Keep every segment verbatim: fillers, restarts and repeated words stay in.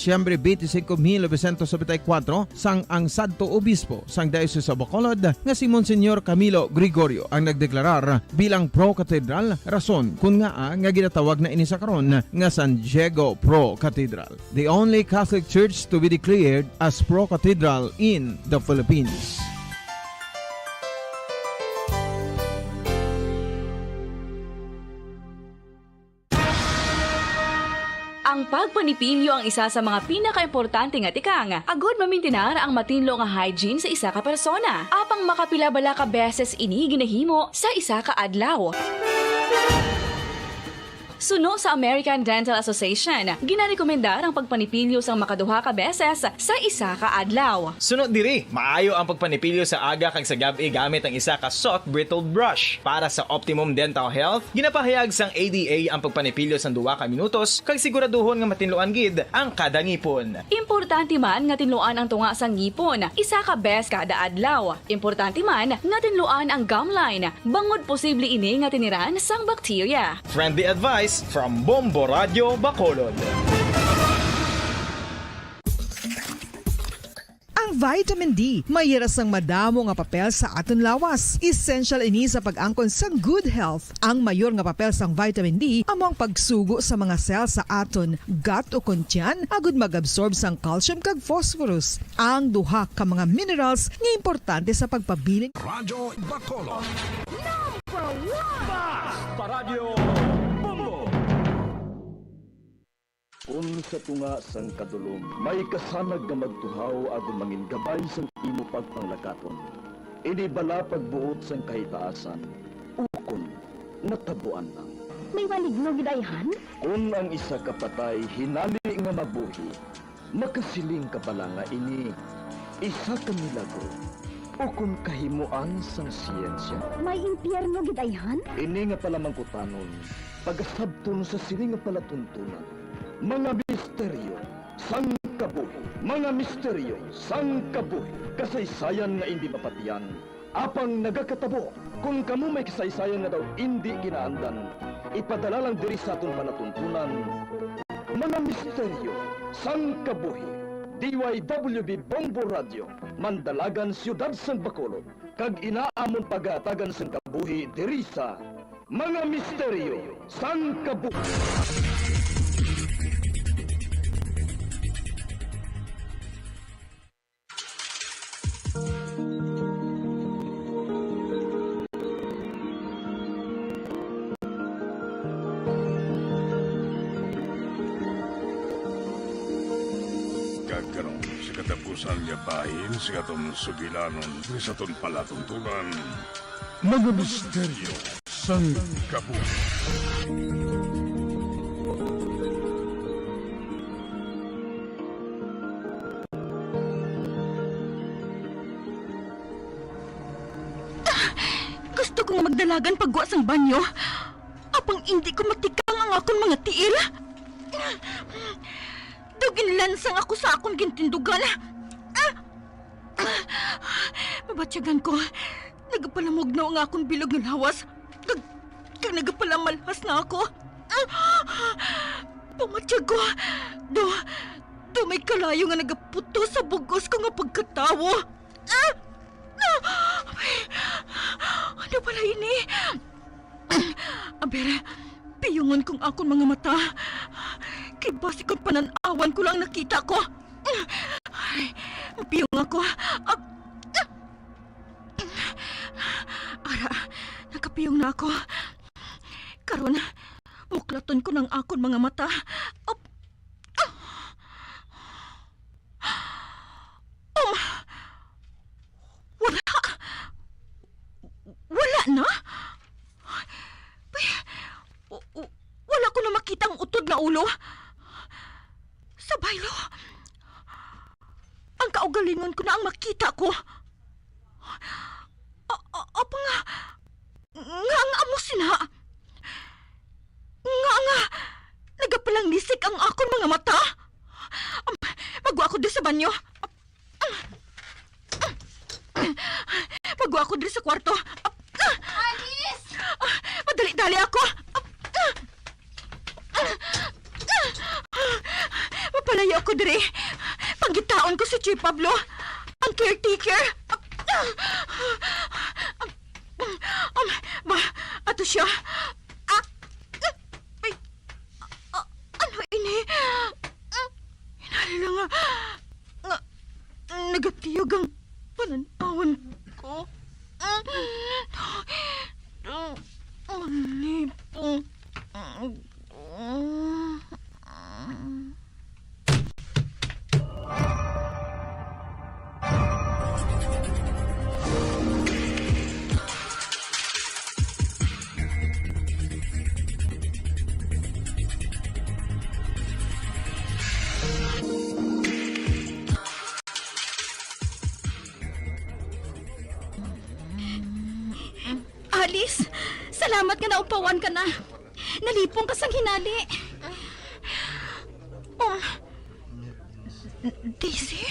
Disyembre twenty-cinco, mil novecientos setenta y cuatro, sang ang sadto obispo sang Diocese of Bacolod nga si Monsignor Camilo Gregorio ang nagdeklarar bilang pro-cathedral, rason kon ngaa nga ginatawag na ini sa karon nga San Diego Pro Cathedral, the only Catholic church to be declared as pro-cathedral in the Philippines. Ang pagpanipilyo ang isa sa mga pinakaimportante nga tikang agud mamintinar ang matinlo nga hygiene sa isa ka persona. Apang makapila bala ka beses ini ginahimo sa isa ka adlaw? Suno sa American Dental Association, ginarekomendar ang pagpanipilyo sang makaduha ka beses sa isa ka adlaw. Suno diri, maayo ang pagpanipilyo sa aga kag sa gab-i gamit ang isa ka soft bristled brush. Para sa optimum dental health, ginapahayag sang A D A ang pagpanipilyo sang duha ka minutos kag siguraduhon nga matinluan gid ang kada ngipon. Importante man nga tinluan ang tunga sang ngipon isa ka beses kada adlaw. Importante man nga tinluan ang gum line bangod posible ini nga tiniran sang bakterya. Friendly advice from Bombo Radio Bacolod. Ang vitamin D may hira sang madamo nga papel sa aton lawas. Essential ini sa pag-angkon sang good health. Ang mayor nga papel sang vitamin D amo ang pagsugo sa mga cell sa aton gut ukon tiyan agud mag-absorb sang calcium kag phosphorus, ang duha ka mga minerals nga importante sa pagpabilin. Radyo Bacolod. Number one! Basta Radyo Bombo! Kon sa tunga sang kadulom may kasanag nga magtuhaw agud mangin gabay sang imo pagpanglakaton, ini bala pagbuot sang kahitaasan, ukon natabuan lang. May maligno gid ayhan? Kon ang isa ka patay hinali nga mabuhi, makasiling ka bala nga ini isa ka milagro ukon kahimoan sang siyensya? May impyerno gid ayhan? Ini nga palamangkutanon pagasabton sa sini nga palatuntunan. Mga misteryo sang kabuhi. Mga misteryo sang kabuhi. Kasaysayan nga indi mapatian, apang nagakatabo. Kon kamo may kasaysayan nga daw indi ginaandan, ipadala lang diri sa aton palatuntunan. Mga misteryo sang kabuhi. D Y W B Bombo Radio, Mandalagan, Siyudad sang Bacolod, kag ina amon pagahatagan sang kabuhi diri sa Mga Misteryo sang Kabuhi. Kag karon, sa katapusan nga bahin sa aton sugilanon, sa aton palatuntunan, Mga Misteryo sang Kabuhi. Gusto ko nga magdalagan pagwa sang banyo, apang indi ko matikang ang akon mga tiil. Daw ginlansang ako sa akon gintindugan. Mabatyagan ko, nagapalamugnaw ang akon bilog nga lawas, kag, kag nagapalamalhas na ako. Pamatyag ko, do, do may kalayo nga nagaputos sa bug-os ko nga pagkatawo. Ano pala ini? Aber, piyungon kong akon mga mata. Kay basi kung panan-awan ko lang nakita ko. Ay, mapiyong ako. Ah, ah. Ara, nakapiyong na ako. Karon, muklaton ko ng akon mga mata. Ap-, ah. Um, wala. Wala na? Ay, w- w- wala ko na makita ang utod nga ulo. Sa baylo, ang kaugalingon ko na ang makita ko. A- a- apa nga, nga ang amo sina? Nga nga, nagapalanglisik ang akon mga mata? Am, magwa ako diri sa banyo. Magwa ako diri sa kwarto. Alice! Madali-dali ako. Layo ko diri. Pangitaon ko si Choy Pablo, ang caretaker. Um, ba, ato siya. Ah, ay, ah, ano ini? Hinala nga, nga nagatiyog ang panan-awan ko. Malipong. Alice, salamat nga naupawan ka na. Nalipong ka sang hinali. Um, Daisy?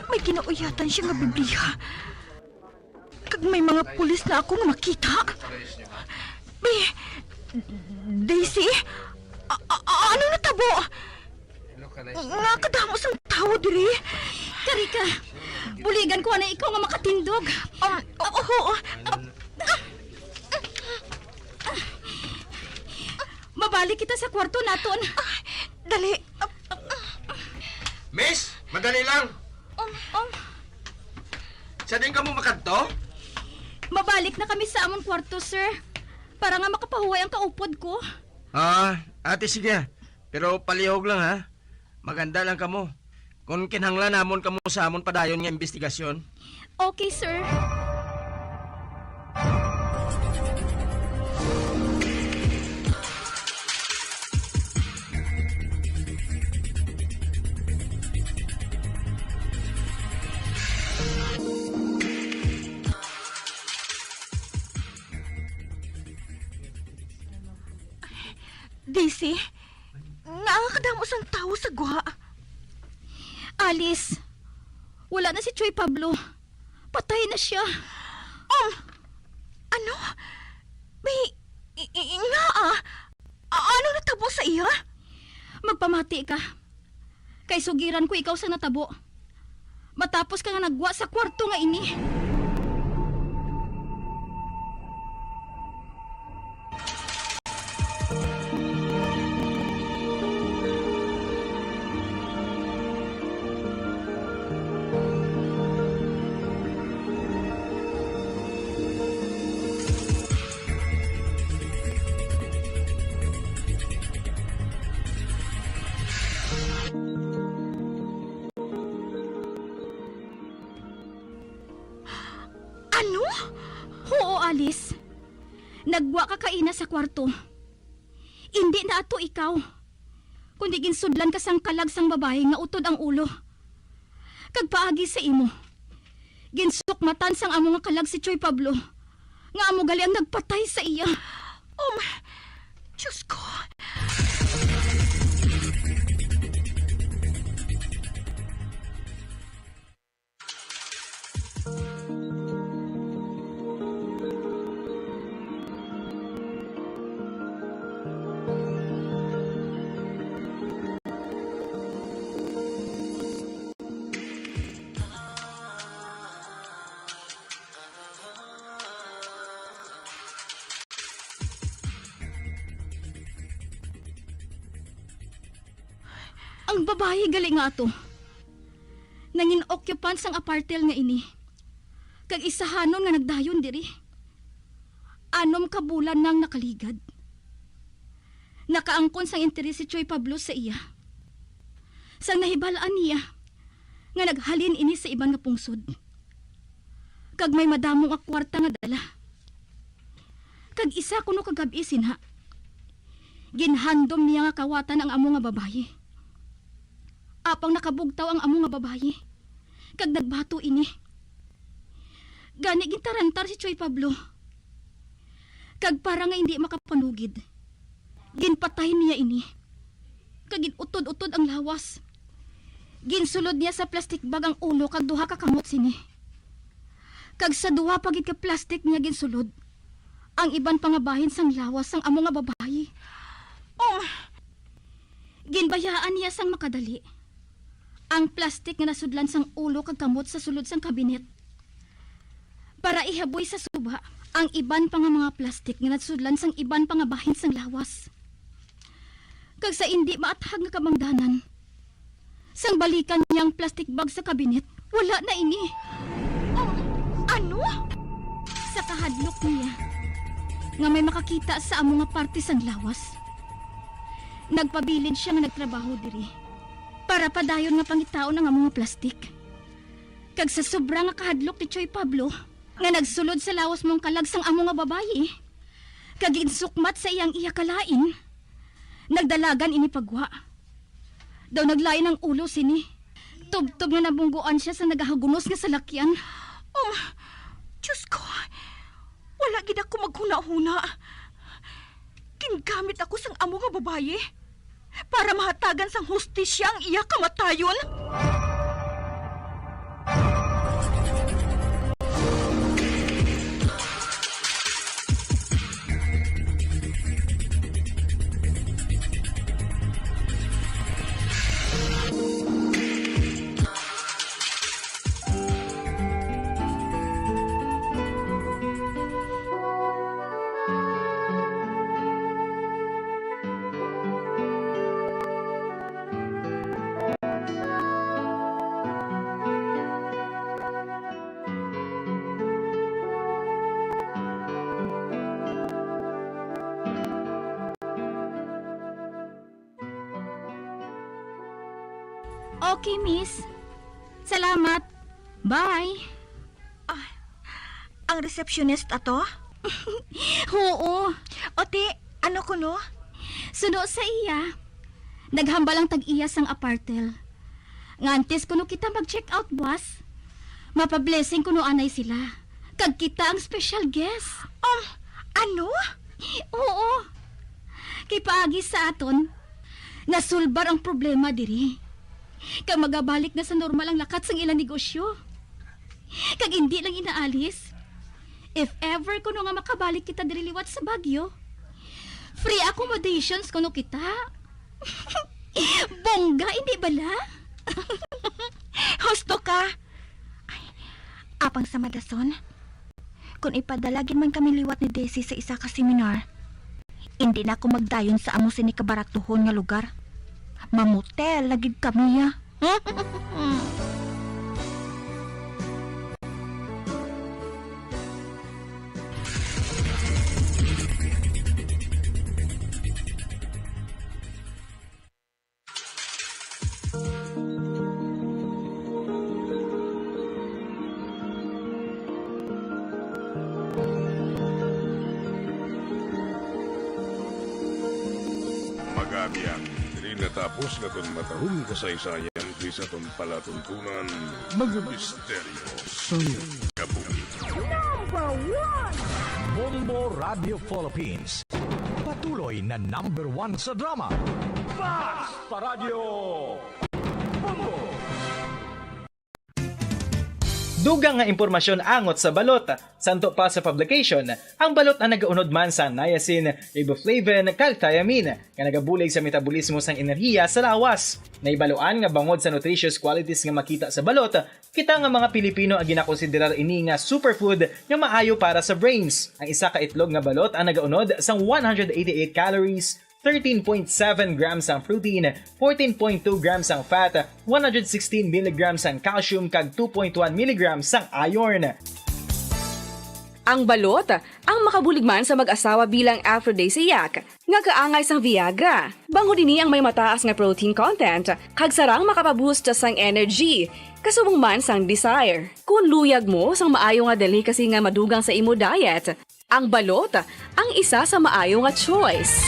May ginauyatan siya nga bibliha. Kag may mga pulis na ako nga makita. Bi-, Daisy? A-, a-, a-, ano natabo? Nga kadamo sang tawo diri? Kari ka. Buligan ko na ikaw nga makatindog. Um, oo. Mabalik kita sa kwarto naton. Dali. Miss, madali lang. Um, um. Sa din kamo makadto? Mabalik na kami sa amon kwarto, sir. Para nga makapahuway ang kaupod ko. Ah, ate, sige. Pero palihog lang, ha? Maganda lang kamo. Kung kinahanglan namon kamo sa amon padayon nga investigasyon. Okay, sir. Daisy, nakakadamo sang tawo sa gwa. Alice, wala na si Choy Pablo. Patay na siya. Um, ano? May, i, i, nga, ah. A-, ano natabo sa iya? Magpamati ka. Kay sugiran ko ikaw sa natabo. Matapos ka nga naggwa sa kwarto nga ini. Ano? Oo, Alice. Naggwa ka kaina sa kwarto. Indi na ato ikaw, kundi ginsudlan ka sang kalag sang babayi nga utod ang ulo. Kag paagi sa imo, ginsukmatan sang amo nga kalag si Choy Pablo, nga amo gali ang nagpatay sa iya. Um, Diyos ko. Ang babayi gali nga ato, nangin-occupant sang apartel nga ini, kag isahanon nga nagdayon diri. Anom ka bulan nang nakaligad. Nakaangkon sang interes si Choy Pablo sa iya. Sang nahibal-an niya nga naghalin ini sa iban nga pungsod, kag may madamo nga kwarta nga dala. Kag isa kuno ka gab-i sina, ginhandom niya nga kawatan ang amo nga babayi. Apang nakabugtaw ang amo nga babayi, kag nagbato ini. Gani gintarantar si Choy Pablo, kag para nga indi makapanugid, ginpatay niya ini, kag gin-utod-utod ang lawas. Ginsulod niya sa plastic bag ang ulo kag duha ka kamot sini. Kag sa duha pa gid ka plastic niya ginsulod ang iban pa nga bahin sang lawas sang amo nga babayi. Um, Ginbayaan niya sang makadali ang plastik nga nasudlan sang ulo kag kamot sa sulod sang kabinet, para ihaboy sa suba ang iban pa nga mga plastik nga nasudlan sang iban pa nga bahin sang lawas. Kag sa indi maathag nga kabangdanan, sang balikan niya ang plastic bag sa kabinet, wala na ini. Oh, ano? Sa kahadlok niya nga may makakita sa amo nga parte sang lawas, nagpabilin sia nga nagtrabaho diri para padayon nga pangitaon ang amo nga plastik. Kag sa sobra nga kahadlok ni Choy Pablo, nga nagsulod sa lawas mong kalag sang amo nga babayi, kag ginsukmat sa iyang iya kalain, nagdalagan ini pagwa. Daw naglain ang ulo sini. Tubtob nga nabungguan sia sa nagahagunos nga salakyan. Um, Diyos ko, wala gid ako maghunahuna. Gingamit ako sang amo nga babayi para mahatagan sang hustisya ang iya kamatayon. Okay, miss. Salamat. Bye. Ah, ang receptionist ato? Oo. O ti, ano kuno? Suno sa iya, naghambal ang tag-iya sang apartel nga antes kuno kita mag-check out, boss, mapablessing kuno anay sila, kag kita ang special guest. Um, ano? Oo. Kay paagi sa aton, nasulbar ang problema diri, kag magabalik na sa normal ang lakat sang ilang negosyo. Kag indi lang inaalis, if ever kuno nga makabalik kita diri liwat sa Baguio, free accommodations kuno kita. Bongga, indi bala? Husto ka. Ay, apang sa madason, kon ipadala gid man kami liwat ni Desi sa isa ka seminar, indi na ako magdayon sa amo sini kabaratuhon nga lugar. Mamotel na gid kami, ya. Magabiak, diri natapos nga aton matahong kasaysayan diri sa aton palatuntunan, mga misteryo sang kabuhi. Number one! Bombo Radio Philippines. Patuloy na number one sa drama. Basta Radyo Bombo! Dugang nga impormasyon angot sa balot. Santo pa sa publication, ang balot ang nagaunod man sa niacin, riboflavin, kag thiamine, nga nagabulig sa metabolismo sang enerhiya sa lawas. Nahibaluan nga bangod sa nutritious qualities nga makita sa balot, kita nga mga Pilipino ang ginakonsiderar ini nga superfood nga maayo para sa brains. Ang isa ka itlog nga balot ang nagaunod sang one hundred eighty-eight calories, thirteen point seven grams sang protein, fourteen point two grams sang fat, one hundred sixteen milligrams sang calcium, kag two point one milligrams sang iron. Ang balot, ang makabulig man sa mag-asawa bilang aphrodisiac, nga kaangay sang Viagra. Bangod ini ang may mataas nga protein content, kag sarang makapaboost sang energy, kasubong man sang desire. Kung luyag mo sang maayo nga delicacy nga madugang sa imo diet, ang balot ang isa sa maayo nga choice.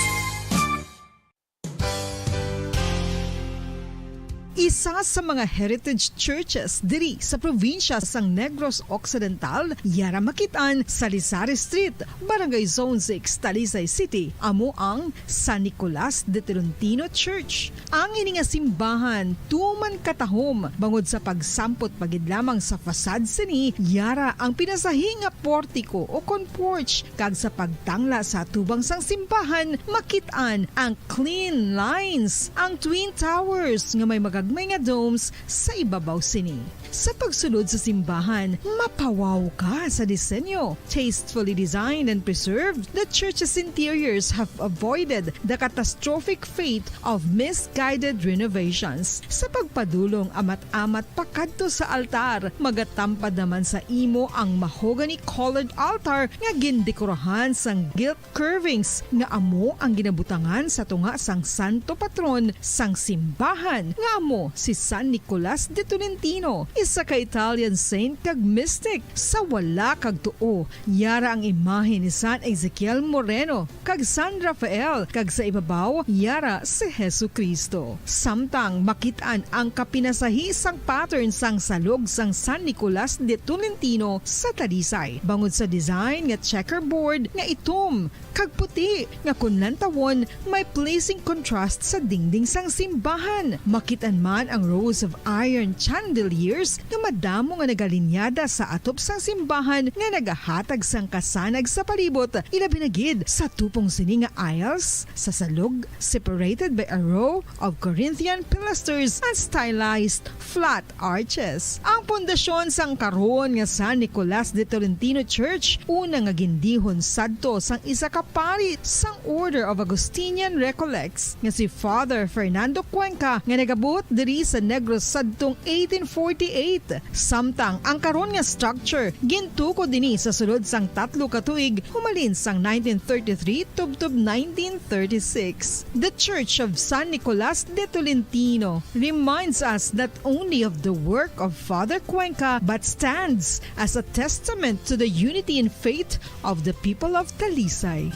Isa sa mga heritage churches diri sa probinsya sang Negros Occidental, yara makit-an sa Lisari Street, Barangay Zone six, Talisay City, amo ang San Nicolas de Tolentino Church. Ang ini nga simbahan tuman katahom bangod sa pagsampot pa gid lamang sa facade sini, yara ang pinasahi nga portiko o kon porch, kag sa pagtangla sa atubang sang simbahan, makit-an ang clean lines, ang twin towers nga may magagmay nga domes sa ibabaw sini. Sa pagsulod sa simbahan, mapawaw ka sa disenyo. Tastefully designed and preserved, the church's interiors have avoided the catastrophic fate of misguided renovations. Sa pagpadulong amat-amat pakadto sa altar, magatampad naman sa imo ang mahogany-colored altar nga gindekorahan sang gilt curvings nga amo ang ginabutangan sa tunga sang santo patron sang simbahan, nga amo si San Nicolas de Tolentino, isa ka Italian saint kag mystic. Sa wala kag tuo, yara ang imahe ni San Ezekiel Moreno kag San Rafael, kag sa ibabaw, yara si Jesu-Cristo. Samtang makit-an ang kapinasahi sang pattern sang salog sang San Nicolas de Tolentino sa Talisay, bangod sa design nga checkerboard nga itom kag puti, nga kon lantawon, may pleasing contrast sa dingding sang simbahan. Makit-an man ang rows of iron chandeliers nga madamo nga nagalinyada sa atop sang simbahan nga nagahatag sang kasanag sa palibot, ilabi na gid sa tupong sini nga aisles sa salog, separated by a row of Corinthian pilasters and stylized flat arches. Ang pundasyon sang karon nga San Nicolas de Tolentino Church, una nga gindihon sadto sang isa ka pari sang Order of Augustinian Recollects nga si Father Fernando Cuenca, nga nagabot diri sa Negros sadtong eighteen forty-eight. Samtang ang karon nga structure gintukod ini sa sulod sang tatlo ka tuig, humalin sang nineteen thirty-three tubtob nineteen thirty-six. The Church of San Nicolas de Tolentino reminds us not only of the work of Father Cuenca, but stands as a testament to the unity in faith of the people of Talisay.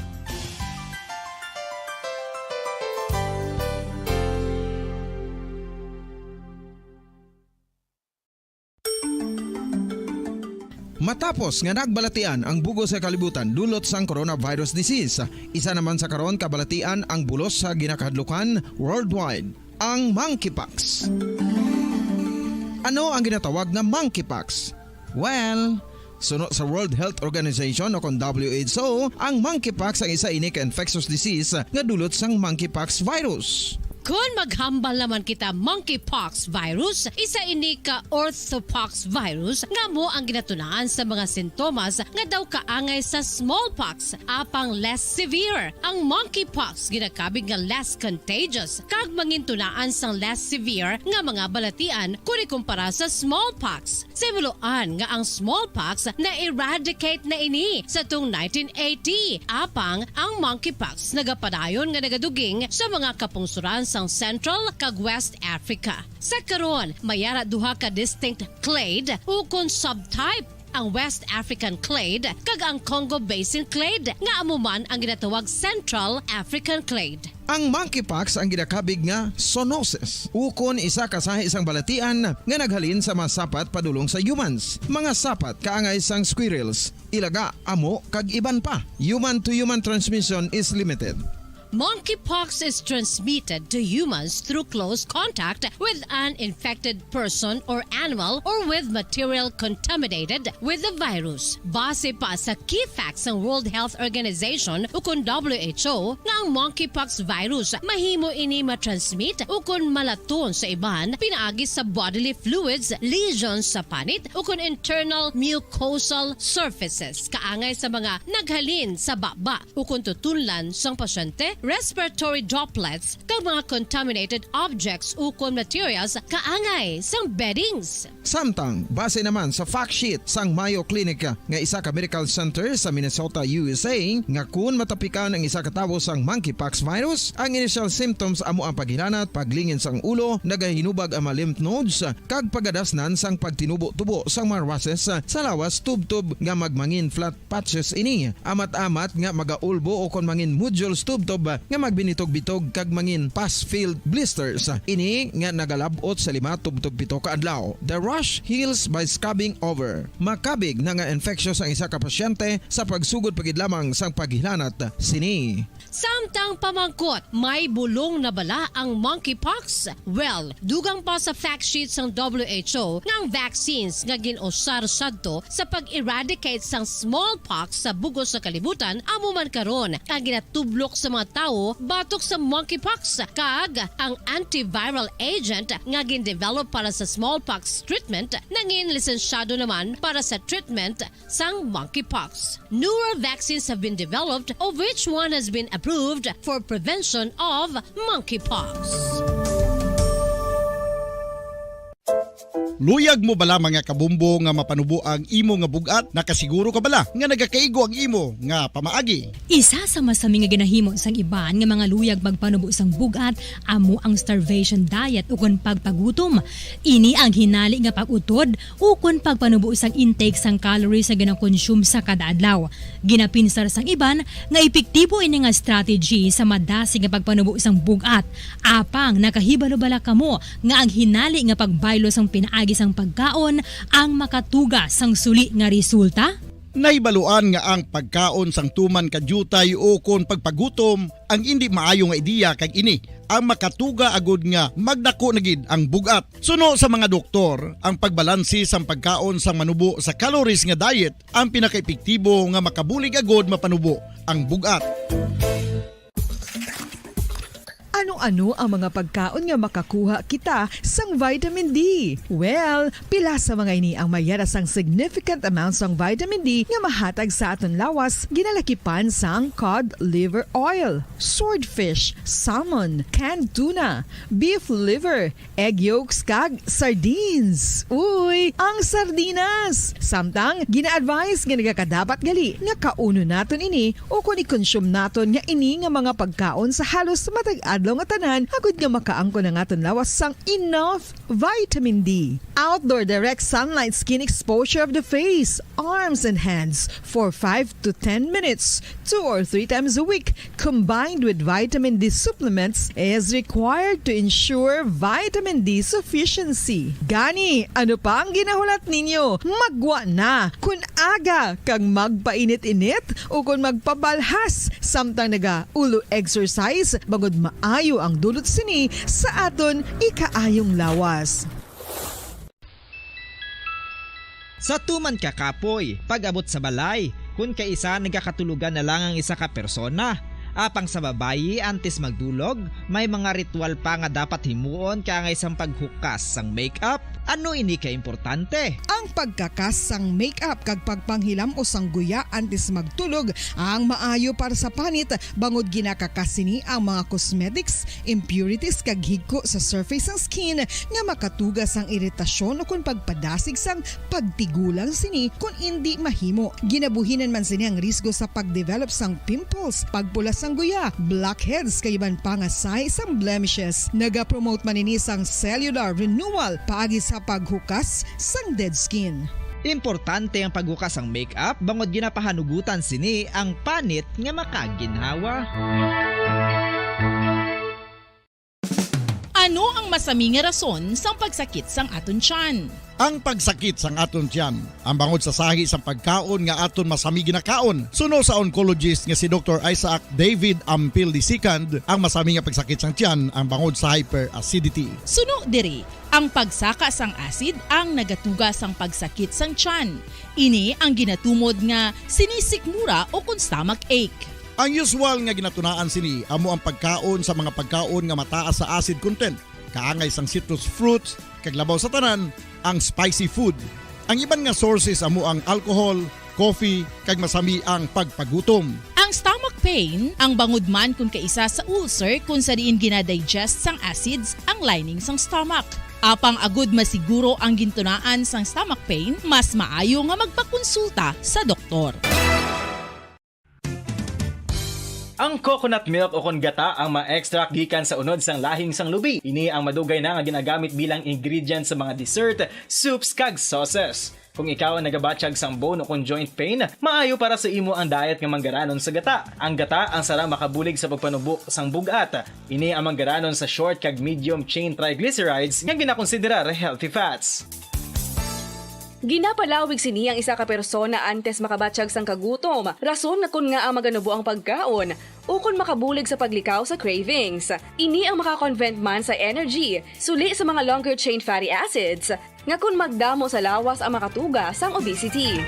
Matapos nga nagbalatian ang bug-os nga kalibutan dulot sang coronavirus disease, isa naman sa karon kabalatian ang bulos sa ginakahadlukan worldwide, ang monkeypox. Ano ang ginatawag nga monkeypox? Well, suno sa World Health Organization o kon W H O, ang monkeypox ang isa ini ka infectious disease nga dulot sang monkeypox virus. Kon maghambal naman kita monkeypox virus, isa ini ka orthopox virus nga amo ang ginatunaan sa mga sintomas nga daw kaangay sa smallpox, apang less severe. Ang monkeypox ginakabig nga less contagious kag mangintunaan sang less severe nga mga balatian kon ikumpara sa smallpox. Sa himuloan nga ang smallpox na-eradicate na ini sa tung nineteen eighty, apang ang monkeypox nagapadayon nga nagaduging sa mga kapungsoran sang Central kag West Africa. Sa karon, may ara duha ka distinct clade ukon subtype, ang West African clade kag ang Congo Basin clade, nga amo man ang ginatawag Central African clade. Ang monkeypox ang ginakabig nga zoonosis, ukon isa ka sahi sang balatian nga naghalin sa mga sapat padulong sa humans. Mga sapat kaangay sang squirrels, ilaga, amo, kag iban pa. Human-to-human transmission is limited. Monkeypox is transmitted to humans through close contact with an infected person or animal or with material contaminated with the virus. Base pa sa key facts sang World Health Organization ukon W H O nga ang monkeypox virus mahimo ini matransmit ukon malaton sa iban pinaagi sa bodily fluids, lesions sa panit ukon internal mucosal surfaces kaangay sa mga naghalin sa baba ukon tutunlan sang pasyente, respiratory droplets, kag mga contaminated objects ukon materials kaangay sang beddings. Samtang, base naman sa fact sheet sang Mayo Clinic nga isa ka medical center sa Minnesota, U S A, nga kun matapikan ang isa ka tawo sang monkeypox virus, ang initial symptoms amo ang paghilanat, paglingin sang ulo, nagahinubag ang mga lymph nodes, kag pagadasnan sang pagtinubo-tubo sang mga rushes sa lawas tubtob nga magmangin flat patches ini, amat-amat nga magaulbo ukon mangin nodules tubtob nga magbinitog-bitog kag mangin pus-filled blisters. Ini nga nagalab-ot sa lima tubtob pito ka adlaw. The rash heals by scabbing over. Makabig na nga infectious ang isa ka pasyente sa pagsugod pa gid lamang sang paghilanat sini. Samtang pamangkot, may bulong na bala ang monkeypox? Well, dugang pa sa fact sheet sang W H O nga ang vaccines nga gin-usar sadto sa pag-eradicate sang smallpox sa bug-os nga kalibutan amo man karon ang ginatublok sa mga tawo batok sa monkeypox, kag ang antiviral agent nga gin-develop para sa smallpox treatment nangin lisensyado naman para sa treatment sang monkeypox. Newer vaccines have been developed, of which one has been approved for prevention of monkeypox. Luyag mo bala, mga kabombo, nga mapanubo ang imo nga bug-at? Nakasiguro ka bala nga nagakaigo ang imo nga pamaagi? Isa sa masami nga ginahimo sang iban nga mga luyag magpanubo sang bug-at amo ang starvation diet ukon pagpagutom. Ini ang hinali nga pag-utod ukon pagpanubo sang intake sang calories nga ginakonsume sa kada adlaw. Ginapinsar sang iban nga epektibo ini nga strategy sa madasig nga pagpanubo sang bug-at. Apang nakahibalo bala kamo nga ang hinali nga pagbaylo sang pinaagi sang pagkaon ang makatuga sang suli nga resulta? Nahibaluan nga ang pagkaon sang tuman ka diutay ukon pagpagutom ang indi maayo nga ideya, kag ini ang makatuga agud nga magdako na gid ang bug-at. Suno sa mga doktor, ang pagbalanse sang pagkaon sang manubo sa calories nga diet ang pinakaepektibo nga makabulig agud mapanubo ang bug-at. Ano-ano ang mga pagkaon nga makakuha kita sang vitamin D? Well, pila sa mga ini ang mayara sang significant amount sang vitamin D nga mahatag sa aton lawas, ginalakipan sang cod liver oil, swordfish, salmon, canned tuna, beef liver, egg yolks, kag sardines. Uy, ang sardinas! Samtang gina-advise nga nagakadapat gali nga kaunon naton ini ukon i-consume naton nga ini nga mga pagkaon sa halos matag adlaw nga tanan, agud nga makaangkon ang aton lawas sang enough vitamin D. Outdoor direct sunlight skin exposure of the face, arms, and hands for five to ten minutes, two or three times a week, combined with vitamin D supplements, is required to ensure vitamin D sufficiency. Gani, ano pa ang ginahulat ninyo? Maggwa na! Kun aga kag magpainit-init ukon magpabalhas samtang naga-ulo exercise, bangod maayo ang dulot sini sa aton ikaayong lawas. Sa tuman ka kapoy, pag-abot sa balay, kun kaisa nagakatulogan na lang ang isa ka persona. Apang sa babayi, antes magdulog, may mga ritual pa nga dapat himuon kaangay sang paghukas sang makeup. Ano ini ka importante? Ang pagkakas sang makeup kag pagpanghilam-os sang guya antes magtulog ang maayo para sa panit, bangod ginakakas sini ang mga cosmetics, impurities, kag higko sa surface sang skin nga makatuga sang iritasyon ukon pagpadasig sang pagtigulang sini kon indi mahimo. Ginabuhinan man sini ang risgo sa pagdevelop sang pimples, pagpula sang guya, blackheads, kag iban pa nga sahi sang blemishes. Nagapromote man ini sang cellular renewal paagi sa paghukas sang dead skin. Importante ang paghukas sang makeup bangod ginapahanugutan sini ang panit nga makaginhawa. Ano ang masami nga rason sang pagsakit sang aton tiyan? Ang pagsakit sang aton tiyan, ang bangod sa sahi sang pagkaon nga aton masami ginakaon, suno sa oncologist nga si Doktor Isaac David Ampil the second, ang masami nga pagsakit sang tiyan ang bangod sa hyperacidity. Suno diri, ang pagsaka sang acid ang nagatuga sang pagsakit sang tiyan. Ini ang ginatumod nga sinisikmura ukon stomach ache. Ang usual nga ginatunaan sini amo ang pagkaon sa mga pagkaon nga mataas sa acid content, kaangay sang citrus fruits, kag labaw sa tanan, ang spicy food. Ang iban nga sources amo ang alcohol, coffee, kag masami ang pagpagutom. Ang stomach pain, ang bangod man kun kaisa sa ulcer kun sa diin ginadigest sang acids ang lining sang stomach. Apang agud masiguro ang gintunaan sang stomach pain, mas maayo nga magpakonsulta sa doktor. Ang coconut milk ukon gata ang ma-extract gikan sa unod sang lahing sang lubi. Ini ang madugay na nga ginagamit bilang ingredient sa mga dessert, soups, kag sauces. Kung ikaw ang nagabatyag sang bone ukon joint pain, maayo para sa imo ang diet nga manggaranon sa gata. Ang gata ang sara makabulig sa pagpanubo sang bug-at. Ini ang manggaranon sa short kag medium chain triglycerides nga ginakonsiderar healthy fats. Ginapalawig sini ang isa ka persona antes makabatyag sang kagutom, rason na kon ngaa maganubo ang pagkaon, ukon makabulig sa paglikaw sa cravings. Ini ang maka-convert man sa energy, suli sa mga longer chain fatty acids, nga kon magdamo sa lawas ang makatuga sang obesity.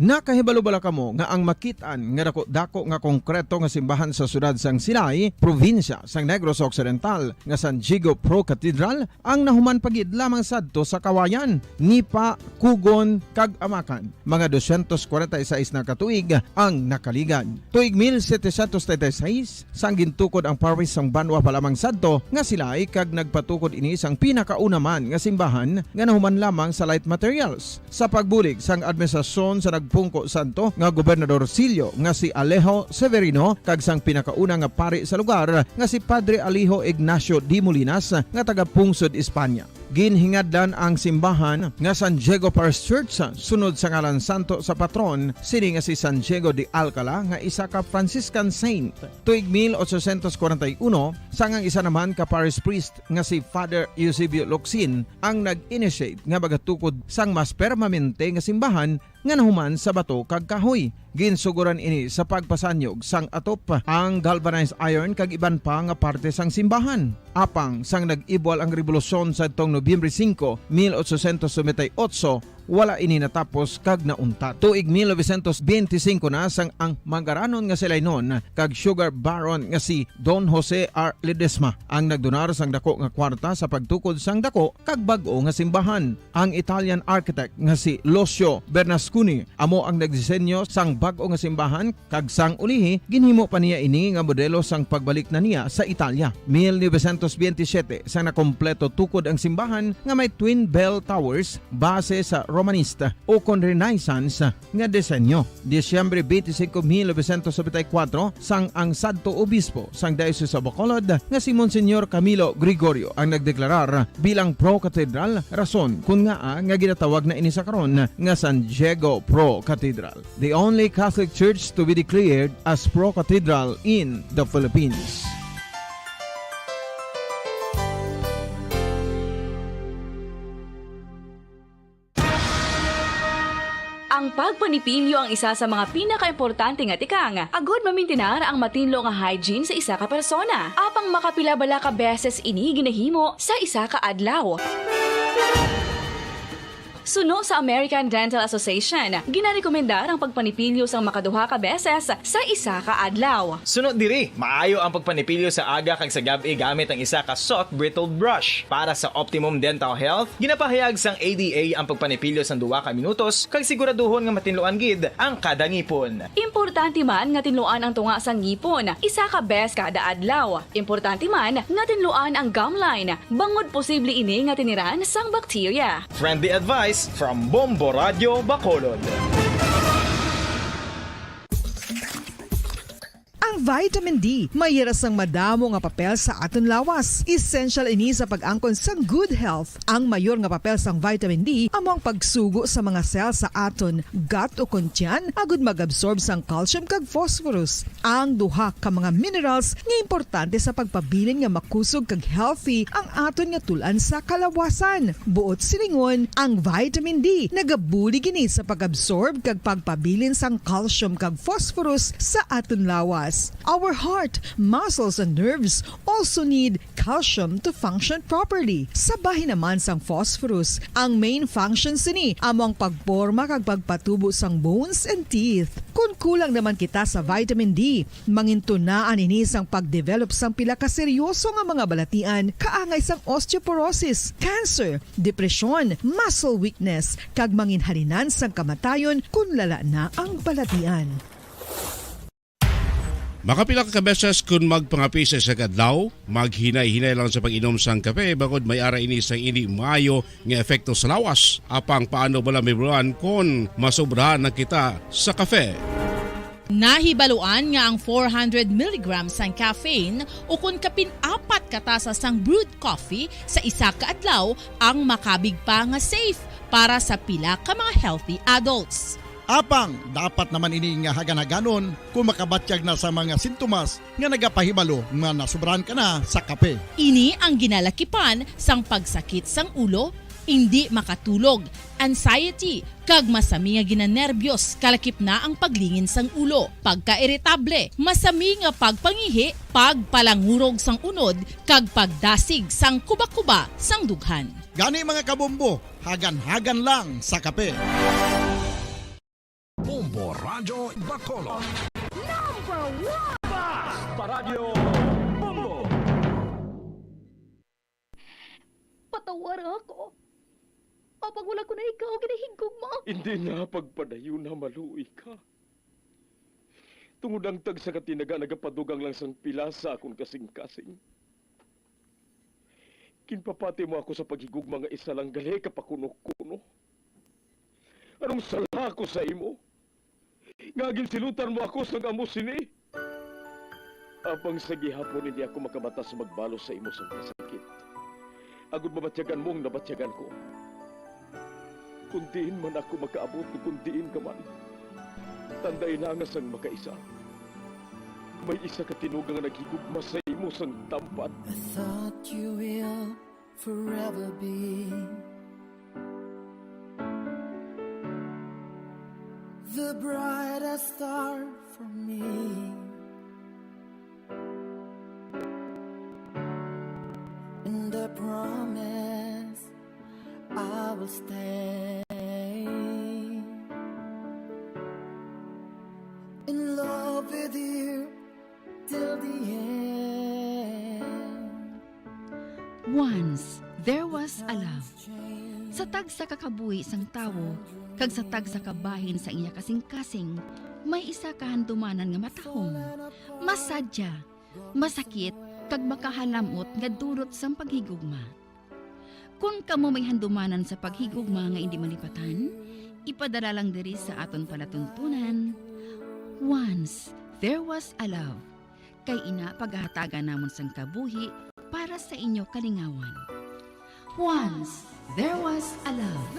Nakahibalo bala kamo nga ang makit-an nga dako-dako nga konkreto nga simbahan sa siyudad sang Silay, probinsya sang Negros Occidental, nga San Diego Pro Cathedral, ang nahuman pa gid lamang sadto sa Kawayan, Nipa, Cogon, kag Amacan? Mga dosyentos kwarenta y seis na ka tuig ang nakaligad. Tuig mil setecientos treinta y seis, sang gintukod ang parish sang banwa pa lamang sadto nga Silay, kag nagpatukod ini sang pinakauna man nga simbahan nga nahuman lamang sa light materials. Sa pagbulig sang administrasyon sa nagpungko sadto nga Gobernador Silyo nga si Alejo Severino kag sang pinakauna nga pari sa lugar nga si Padre Alejo Ignacio de Molinas nga taga-pungsod Espanya. Ginhingadlan ang simbahan nga San Diego Parish Church sunod sa ngalan santo sa patron sini nga si San Diego de Alcala nga isa ka Franciscan saint. Tuig mil ochocientos kwarenta y uno, sang ang isa naman ka parish priest nga si Father Eusebio Locsin ang nag-initiate nga magatukod sang mas permanente nga simbahan nga nahuman sa bato kag kahoy. Ginsugoran ini sa pagpasanyog sang atop, ang galvanized iron kag iban pa nga parte sang simbahan. Apang sang nag-ibwal ang rebolusyon sadtong Nobyembre singko, mil ochocientos noventa y ocho, wala ini natapos kag nauntat. Tuig mil novecientos benti singko na sang ang manggaranon nga Silaynon kag sugar baron nga si Don Jose R. Ledesma ang nagdonar sang dako nga kwarta sa pagtukod sang dako kag bag-o nga simbahan. Ang Italian architect nga si Lucio Bernasconi amo ang nagdisenyo sang bag-o nga simbahan, kag sang ulihi ginhimo pa niya ini nga modelo sang pagbalik na niya sa Italia. Mil novecientos benti siyete, sang nakompleto tukod ang simbahan nga may twin bell towers base sa Romanista ukon Renaissance nga disenyo. Disyembre benti singko, mil novecientos nobenta y kuwatro, sang ang sadto obispo sang Diocese of Bacolod nga si Monsignor Camilo Gregorio ang nagdeklarar bilang pro-cathedral, rason kon ngaa nga ginatawag na ini sa karon nga San Diego Pro Cathedral, the only Catholic church to be declared as pro-cathedral in the Philippines. Ang pagpanipilyo ang isa sa mga pinakaimportante nga tikang agod mamintinar ang matinlo nga hygiene sa isa ka persona. Apang makapila bala ka beses ini ginahimo sa isa ka adlaw? Suno sa American Dental Association, ginarekomendar ang pagpanipilyo sang makaduha ka beses sa isa ka adlaw. Suno diri, maayo ang pagpanipilyo sa aga kag sa gab-i gamit ang isa ka soft bristled brush. Para sa optimum dental health, ginapahayag sang A D A ang pagpanipilyo sang duha ka minutos kag siguraduhon nga matinluan gid ang kada ngipon. Importante man nga tinluan ang tunga sang ngipon isa ka bes kada adlaw. Importante man nga tinluan ang gum line bangod posible ini nga tiniran sang bakterya. Friendly advice from Bombo Radio Bacolod. Ang vitamin D may hira sang madamo nga papel sa aton lawas. Essential ini sa pag-angkon sang good health. Ang mayor nga papel sang vitamin D amo ang pagsugo sa mga cell sa aton gut o kon tiyan agud mag-absorb sang calcium kag phosphorus, ang duha ka mga minerals nga importante sa pagpabilin nga makusog kag healthy ang aton nga tul-an sa kalawasan. Buot silingon, ang vitamin D nagabulig ini sa pag-absorb kag pagpabilin sang calcium kag phosphorus sa aton lawas. Our heart, muscles, and nerves also need calcium to function properly. Sa bahin naman sang phosphorus, ang main function sini amo ang pagporma kag pagpatubo sang bones and teeth. Kon kulang naman kita sa vitamin D, mangintunaan ini sang pagdevelop sang pila ka seryoso nga mga balatian, kaangay sang osteoporosis, cancer, depresyon, muscle weakness, kag manginhalinan sang kamatayon kon lala na ang balatian. Makapila ka beses kun magpangape sa isa ka adlaw, maghinay-hinay lang sa pag-inom sang kape, bangod may ara ini sang indi maayo nga epekto sa lawas. Apang paano bala mahibaluan kon masobrahan na kita sa kape? Nahibaluan nga ang four hundred milligrams sang caffeine, ukon kapin apat ka tasa sang brewed coffee sa isa ka adlaw, ang makabig pa nga safe para sa pila ka mga healthy adults. Apang dapat naman ini nga hagan-haganon kung makabatyag na sa mga sintomas nga nagapahibalo nga nasubrahan ka na sa kape. Ini ang ginalakipan sang pagsakit sang ulo, indi makatulog, anxiety, kag masami nga ginanerbyos, kalakip na ang paglingin sang ulo, pagkairitable, masami nga pagpangihi, pagpalangurog sang unod, kag pagdasig sang kuba-kuba sang dughan. Gani, mga kabombo, hagan-hagan lang sa kape. Bombo Radyo Bacolod. Number one! Basta Radyo Bombo! Patawara ako. Apang wala ko na ikaw ginahigugma. Hindi na pagpadayon na maluoy ka. Tungod ang tagsa ka tinaga nagapadugang lang sang pila sa akon kasing-kasing. Ginpapati mo ako sa paghigugma nga isa lang gali ka pakuno-kuno. Anong sala ko sa imo? Nga ginsilutan mo ako sang amo sini? Apang sa gihapon hindi ako makabatas magbalos sa imo sang kasakit. Agud mabatyagan mo ang nabatyagan ko. Kung diin man ako makaabot o kung diin ka man, tanday na nga sang makaisa. May isa ka tinuga nga naghigugma sa imo sang tampat. I thought you will forever be the brightest star for me. And I promise I will stay in love with you till the end. Once there was a love. Sa tagsa ka kabuhi sang tawo kag sa tagsa ka bahin sa iya kasing-kasing, may isa ka handumanan nga matahom, masadya, masakit, kag makahalam-ot nga dulot sang paghigugma. Kon kamo may handumanan sa paghigugma nga indi malipatan, ipadala lang diri sa aton palatuntunan, Once There Was a Love, kay ina pagahatagan namon sang kabuhi para sa inyo kalingawan. Once There Was a Love.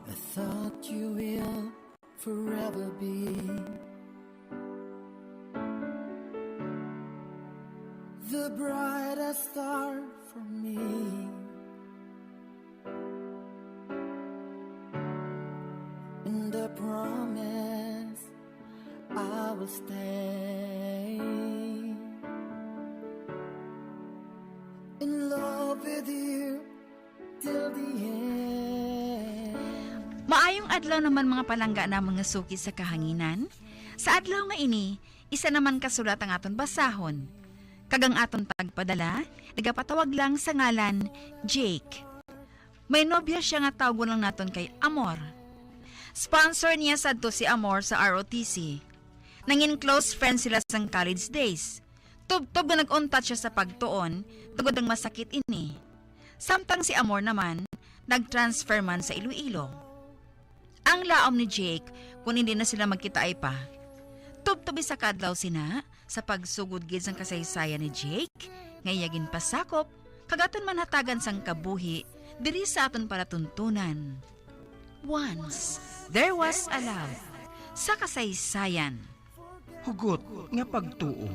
I thought you will forever be the brightest star for me. And I promise I will stay in love with you till the end. Maayong adlaw naman, mga palangga namon nga suki sa kahanginan. Sa adlaw nga ini, isa naman ka sulat ang aton basahon. Kag ang aton tagpadala, nagapatawag lang sa ngalan Jake. May nobya sia nga tawgon lang naton kay Amor. Sponsor niya sadto si Amor sa R O T C. Nangin close friend sila sang college days. Tubtob nga nag-untat sia sa pagtuon tungod ang masakit ini. Samtang si Amor naman, nag-transfer man sa Iloilo. Ang laom ni Jake, kung hindi na sila magkitaay pa. Tubtob isa ka adlaw sina, sa pagsugod gid sang kasaysayan ni Jake, nga iya ginpasakop, kag aton man hatagan sang kabuhi, diri sa aton palatuntunan. Once, there was a love. Sa kasaysayan. Hugot nga pagtuo.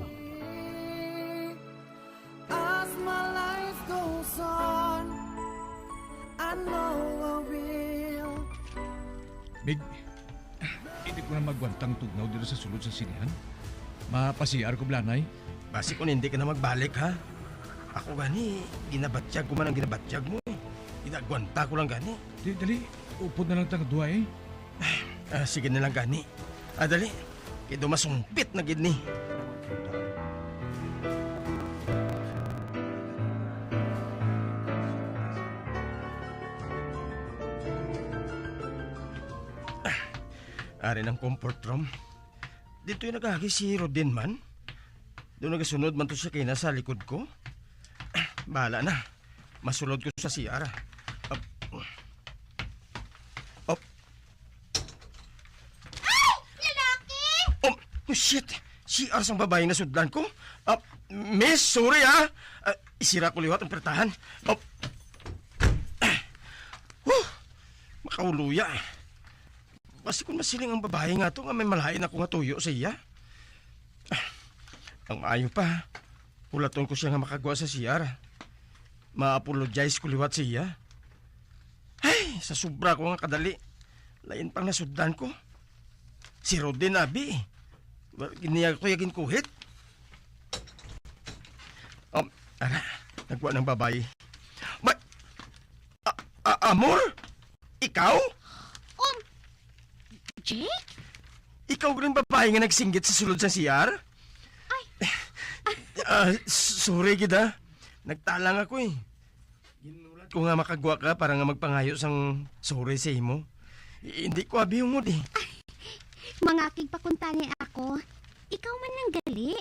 As my life goes on, Mig, hindi ko na magwantang tugnaw dito sa sulod sa sinihan. Mapa-C R ko, Blanay. Basi kung hindi ka na magbalik, ha? Ako gani, ginabatyag ko man ang ginabatyag mo, eh. Ginagwanta ko lang gani. Di, dali. Upod na lang tang duha, eh. Ah, sige na lang gani. Ah, dali. Kay daw masumpit na gid ni. Ah, ari ng comfort room. Dito'y nagahagi si Rodin man. Doon nagasunod man to siya kina sa likod ko. Ah, bahala na. Masulod ko sa C R. Up. Up. Ay! Lalaki! Oh, oh, shit! C R sang babae nga sudlan ko. Ah, miss, sorry, ha. Ah, isira ko liwat ang pertahan. Oh. Huh! Makauluya. Basi kung masiling ang babae nga to nga may malain ako nga tuyo sa iya. Ah, ang maayo pa, hulaton ko siya nga makagwa sa C R. Ma-apologize ko liwat sa iya. Ay, sa sobra ko nga kadali, lain pang nasudlan ko. Si Rodin, abi. Wa-, niya ko ya ginkuhit. Um, ara, nagwa ng babae. Ba, a, a, Amor? Ikaw? Um, Jake? Ikaw rin babae nga nagsinggit sa sulod sa C R? Ay. Ah, s-, sorry gid, ah. Nagtalang ako, eh. Ginulat ko nga makagwa ka para nga magpangayo sang sorry sa imo. I-, hindi ko abi hungod, eh. Mangakig pa kuntani ako. Ikaw man lang gali.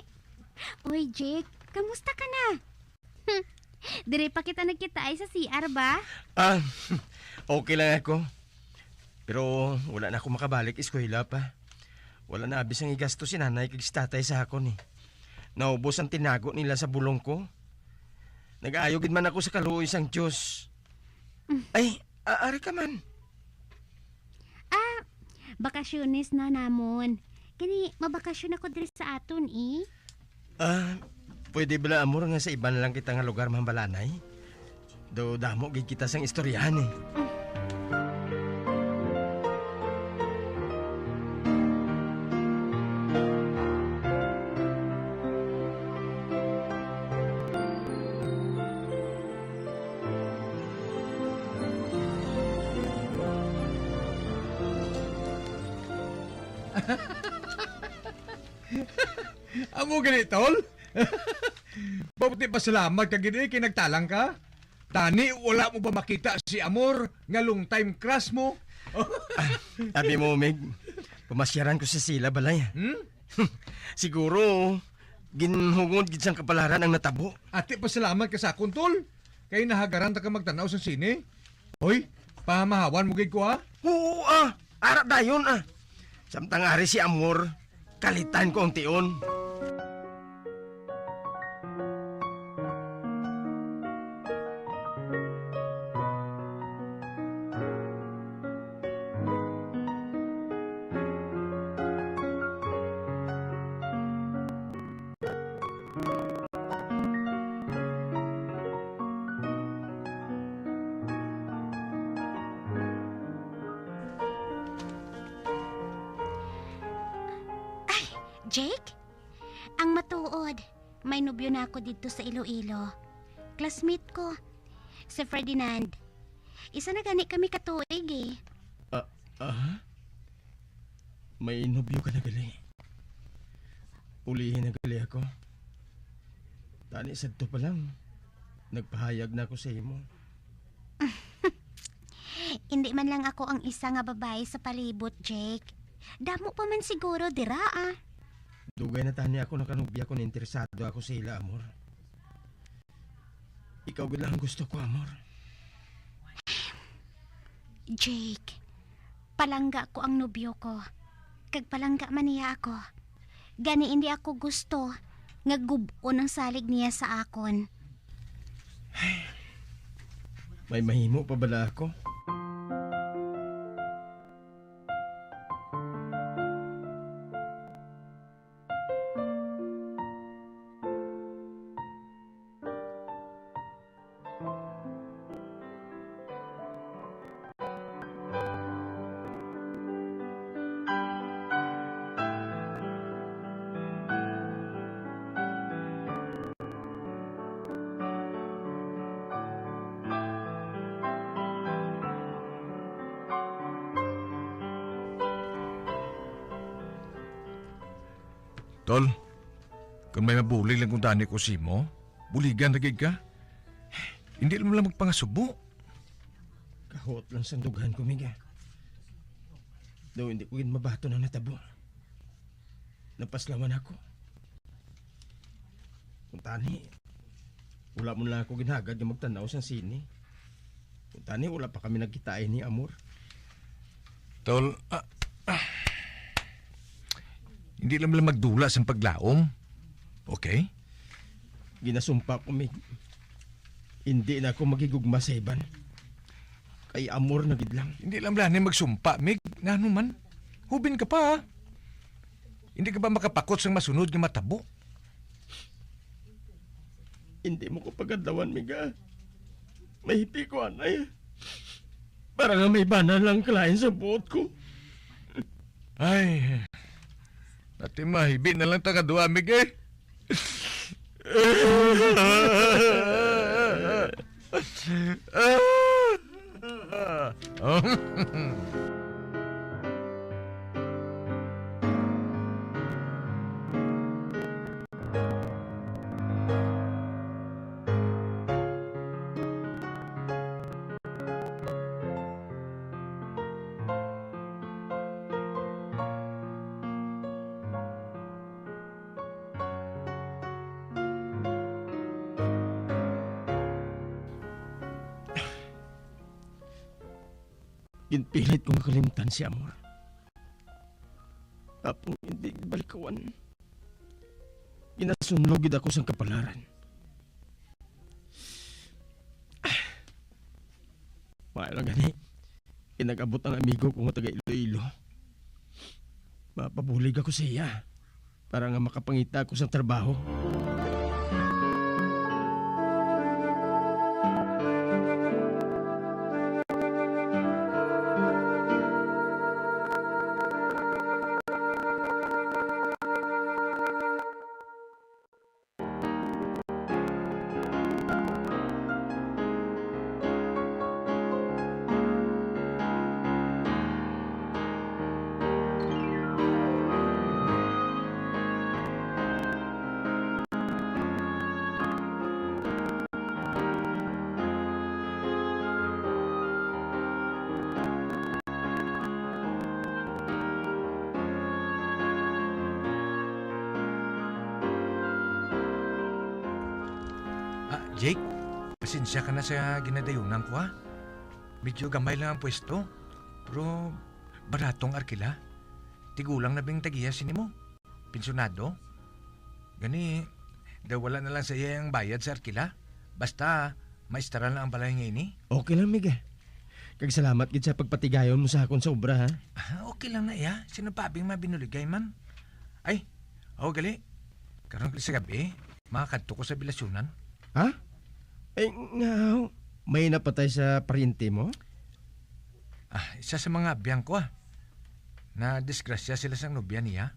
Oy, Jake, kamusta ka na? Hmm. Dire pa kita nagkita ay sa C R ba? Ah, okay lang ako. Pero wala na ako makabalik eskwela pa. Wala na abi sang igasto si nanay kag si tatay sa akon, eh. Naubos ang tinago nila sa bulong ko. Nag-aayo gid man ako sa kaluoy sang Dios. Mm. Ay, a-, ari ka man. Ah, bakasyones na namon. Kani, mabakasyon ako diri sa aton, eh. Ah, pwede bala, amor, nga sa iban lang kita nga lugar, Ma'am Balanay? Do damo gid kita sang istoryahan, eh. Amo gani, tol? Mabuti pasalamat ka gid, eh, kay nagtalang ka. Tani, wala mo ba makita si Amor nga long time crush mo? Ah, abi mo, Mig, pamasyaran ko sa sila balay. Hmm? Siguro, ginhungod gid sang kapalaran ang natabo. Ati, pasalamat ka sa akon, tol. Kay nahagaran ta ka magtanaw sa sine. Hoy, pamahawan mo gid ko, ha? Oo, ah. Ara dayon, ah. Samtang ari si Amor, kalitan ko ang tion. Ay, Jake? Ang matuod, may nobyo na ako didto sa Iloilo. Classmate ko, si Ferdinand. Isa na gani kami ka tuig, eh. Ah, ah? May nobyo ka na gali? Ulihi na gali ako. Tani sadto pa lang, nagpahayag na ako sa imo. Hindi man lang ako ang isa nga babae sa palibot, Jake. Damo pa man siguro dira, ah. Dugay na tani ako nakanobya kung interesado ako sa ila, amor. Ikaw gid lang ang gusto ko, amor. Jake, palangga ko ang nobyo ko, kag palangga man niya ako. Gani, hindi ako gusto nga gub-on ang salig niya sa akon. May mahimo pa bala ako? Tol, kung may mabulig lang kuntani ko sa imo, buligan na gid ka. Hindi lang lang magpangasubo. Kahot lang sang dughan ko, Mig. Daw hindi ko gid mabaton ang natabo. Napaslawan ako. Kuntani, wala mo lang ako ginhagad nga magtan-aw sang sine. Kuntani, wala pa kami nagkita ni Amor. Tol, ah, ah. Hindi lang lang magdula sang paglaom. Okay? Ginasumpa ko, Mig. Hindi na ako maghigugma sa iban. Kay Amor na gid lang. Hindi lang lang ni magsumpa, Mig. Ngano man? Hubin ka pa, ha? Hindi ka ba makapakot sang masunod nga matabo? Hindi mo ko pagadlawan, Mig, ah. Mahipi ko, anay. Para nga may bana lang kalain sa buot ko. Ay, ati mahibi na lang ta nga duha, Mig, eh. Ginpilit ko nga kalimtan si Amor. Apang hindi balikawan. Ginasunlog gid ako sang kapalaran. Maayo lang gani, kay nag-abot ang amigo ko nga taga Iloilo. Mapabulig ako sa iya para nga makapangita ako sang trabaho. Ah, Jake, pasensya ka na sa ginadayunan ko, ha? Medyo gamay lang ang pwesto, pero baratong arkila. Tigulang na bing tagiya sini mo? Pensyonado? Gani, daw wala na lang sa iya ang bayad sa arkila. Basta, maestaran lang ang balay nga ini. Okay lang, Mig, eh. Kag salamat gid sa pagpatigayon mo sa akon sa obra, ha? Ah, okay lang na iya. Sino pa bing mabinuligay man? Ay, oh, gali. Karon sa gabi, makakadto ko sa Bilasyonan. Ha? Ay, nga, may napatay sa paryente mo? Ah, isa sa mga abyan ko, ah. Nadisgrasya sila sang nobya niya.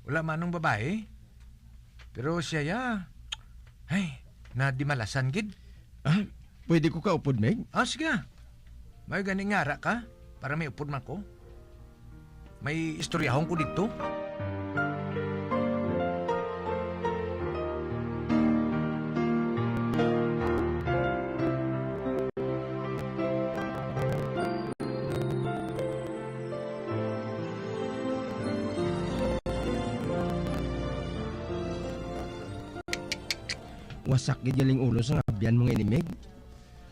Wala man nung babae. Pero siya ya, ay, nadimalasan gid. Ah, pwede ko kaupod, Meg? Ah, sige. May gani ngara ka, para may upod man ko. May istoryahon ko dito. Wasak gid galing ulo sang abyan mo nga ini, Meg.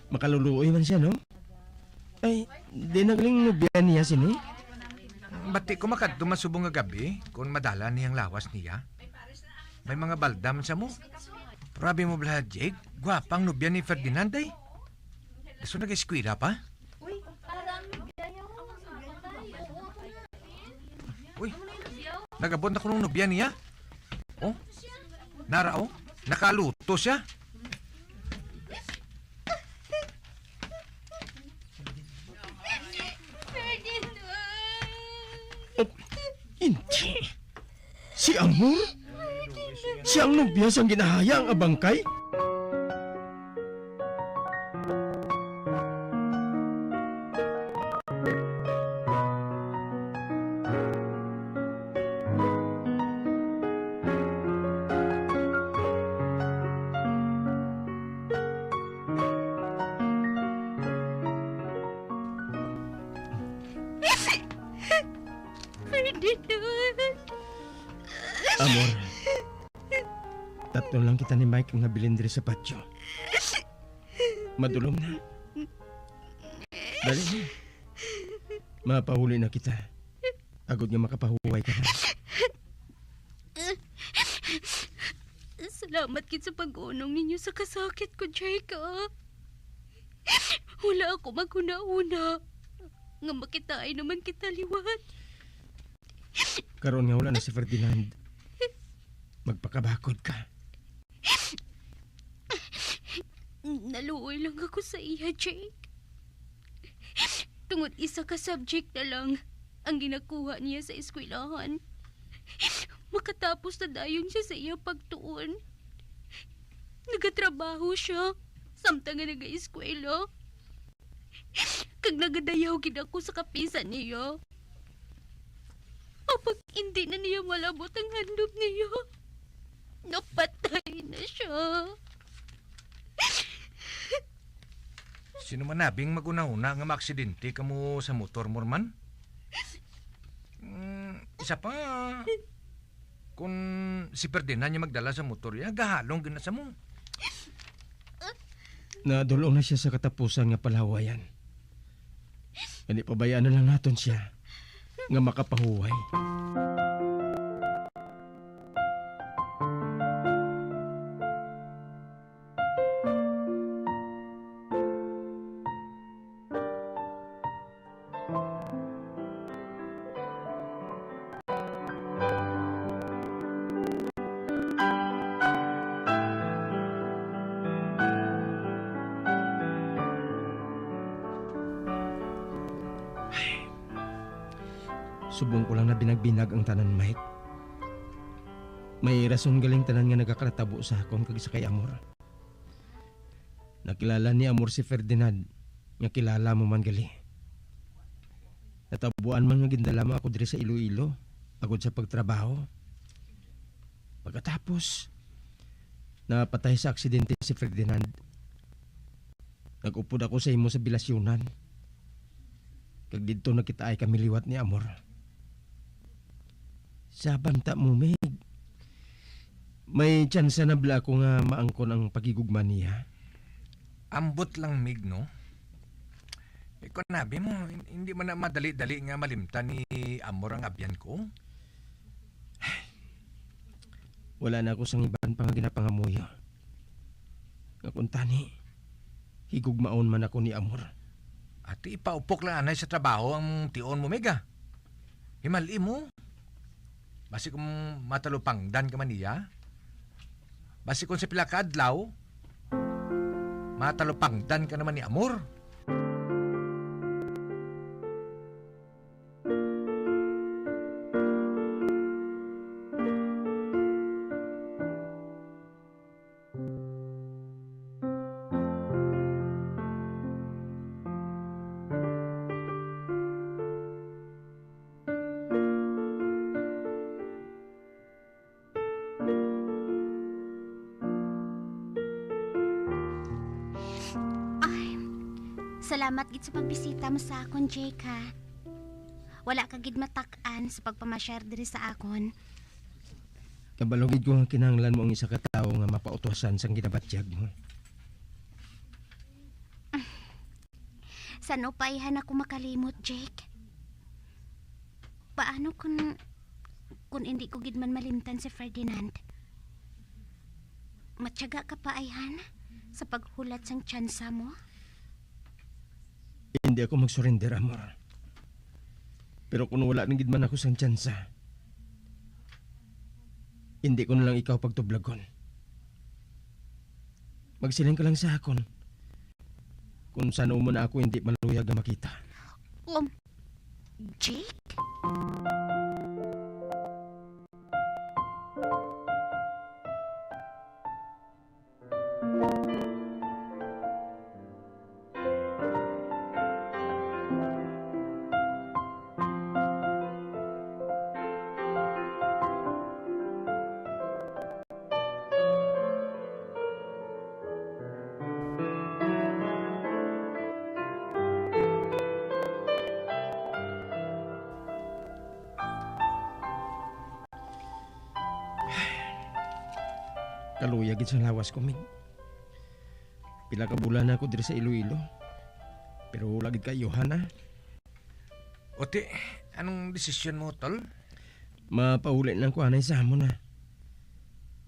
Makaluluoy man siya, no? Ay, di nagling nobya niya sini? Bati ko makadto masubong nga gabi, kung madala niyang lawas niya. May mga balda man sa mo. Grabe mo bala, Jake. Gwapang nobya ni Ferdinand, ay. Gusto nag-eskwela pa? Uy, parang nobya niya. Uy, nag-abot na kuno ang nobya niya. Oh, nara, oh. Nakaluto siya. Ferdinand! Oh, hindi. Si Amor? Siya ang nobya sang ginahaya nga bangkay? Ferdinand. Amor, tatlo lang kita ni Mike nga nabilin diri sa patio. Madulom na. Dali na. Mapahuli na kita. Agod nga makapahuway ka na. Salamat gid sa pag-unong ninyo sa kasakit ko, Jake, ah. Wala ako maghunahuna nga makitaan naman kita liwat. Karon nga wala na si Ferdinand, magpakabakod ka. Naluoy lang ako sa iya, Jake. Tungod isa ka subject na lang ang ginakuha niya sa eskwelahan. Makatapos na dayon siya sa iya pagtuon. Nagatrabaho siya, samtang nga nagaeskwela. Kag nagadayaw gid ako sa kapisan niya. Apang indi na niya malabot ang handom niya. Napatay na siya. Sino man nabing maghunahuna nga maaksidente kamo sa motor mo man? Mm, isa pa, kung si Ferdinand yung magdala sa motor, ya, gahalong gina sa mo. Nadulong na siya sa katapusan nga palawayan. Gani, pabayaan na lang naton siya nga makapahuway. Subong ko lang na binag-binag ang tanan, Mike. May rason galing tanan nga nagakaratabo sa akon kag sa kay Amor. Nakilala ni Amor si Ferdinand, nga kilala mo man gali. Natabuan man nga gindala mo ako diri sa Iloilo, agod sa pagtrabaho. Pagkatapos, napatay sa aksidente si Ferdinand. Nag-upod ako sa imo sa bilasyonan. Kag didto nakitaay kami liwat ni Amor. Sa banta mo, Mig, may tsansa na bala ako nga maangkon ang paghigugma niya? Ambot lang, Mig, no? Ikaw, nabi mo, hin-, hindi man na madali-dali nga malimtan ni Amor ang abyan ko. Wala na ako sang iban pa nga ginapangamuyo. Nga kuntani, higugmaon man ako ni Amor. Ati, ipaupok lang anay sa trabaho ang tion mo, Mega. Himali mo. Basi kung matalupangdan ka man niya, basi kung sa pila ka adlaw, matalupangdan ka naman ni Amor. Ay, salamat gid sa pagbisita mo sa akon, Jake, ha. Wala ka gid matak-an sa pagpamasyar diri sa akon. Kabalo gid ko nga kinahanglan mo ang isa ka tawo nga mapautwasan sang ginabatyag mo. San-o pa ayhan ako makalimot, Jake? Paano kun, kun indi ko gid man malimtan si Ferdinand? Matyaga ka pa ayhan sa paghulat sang tsansa mo? Hindi ako mag-surrender, amor. Pero kung wala na gid man ako sang tsansa, hindi ko na lang ikaw pagtublagon. Magsiling ka lang sa akon kung san-o man ako hindi maluyag nga makita. Um, Jake? Kaluya gid sang lawas ko, Mig. Pila ka bulan na ako diri sa Iloilo. Pero wala gid kaayuhan, ah. Oti, anong desisyon mo, tol? Mapauli na ko anay sa amon, ah.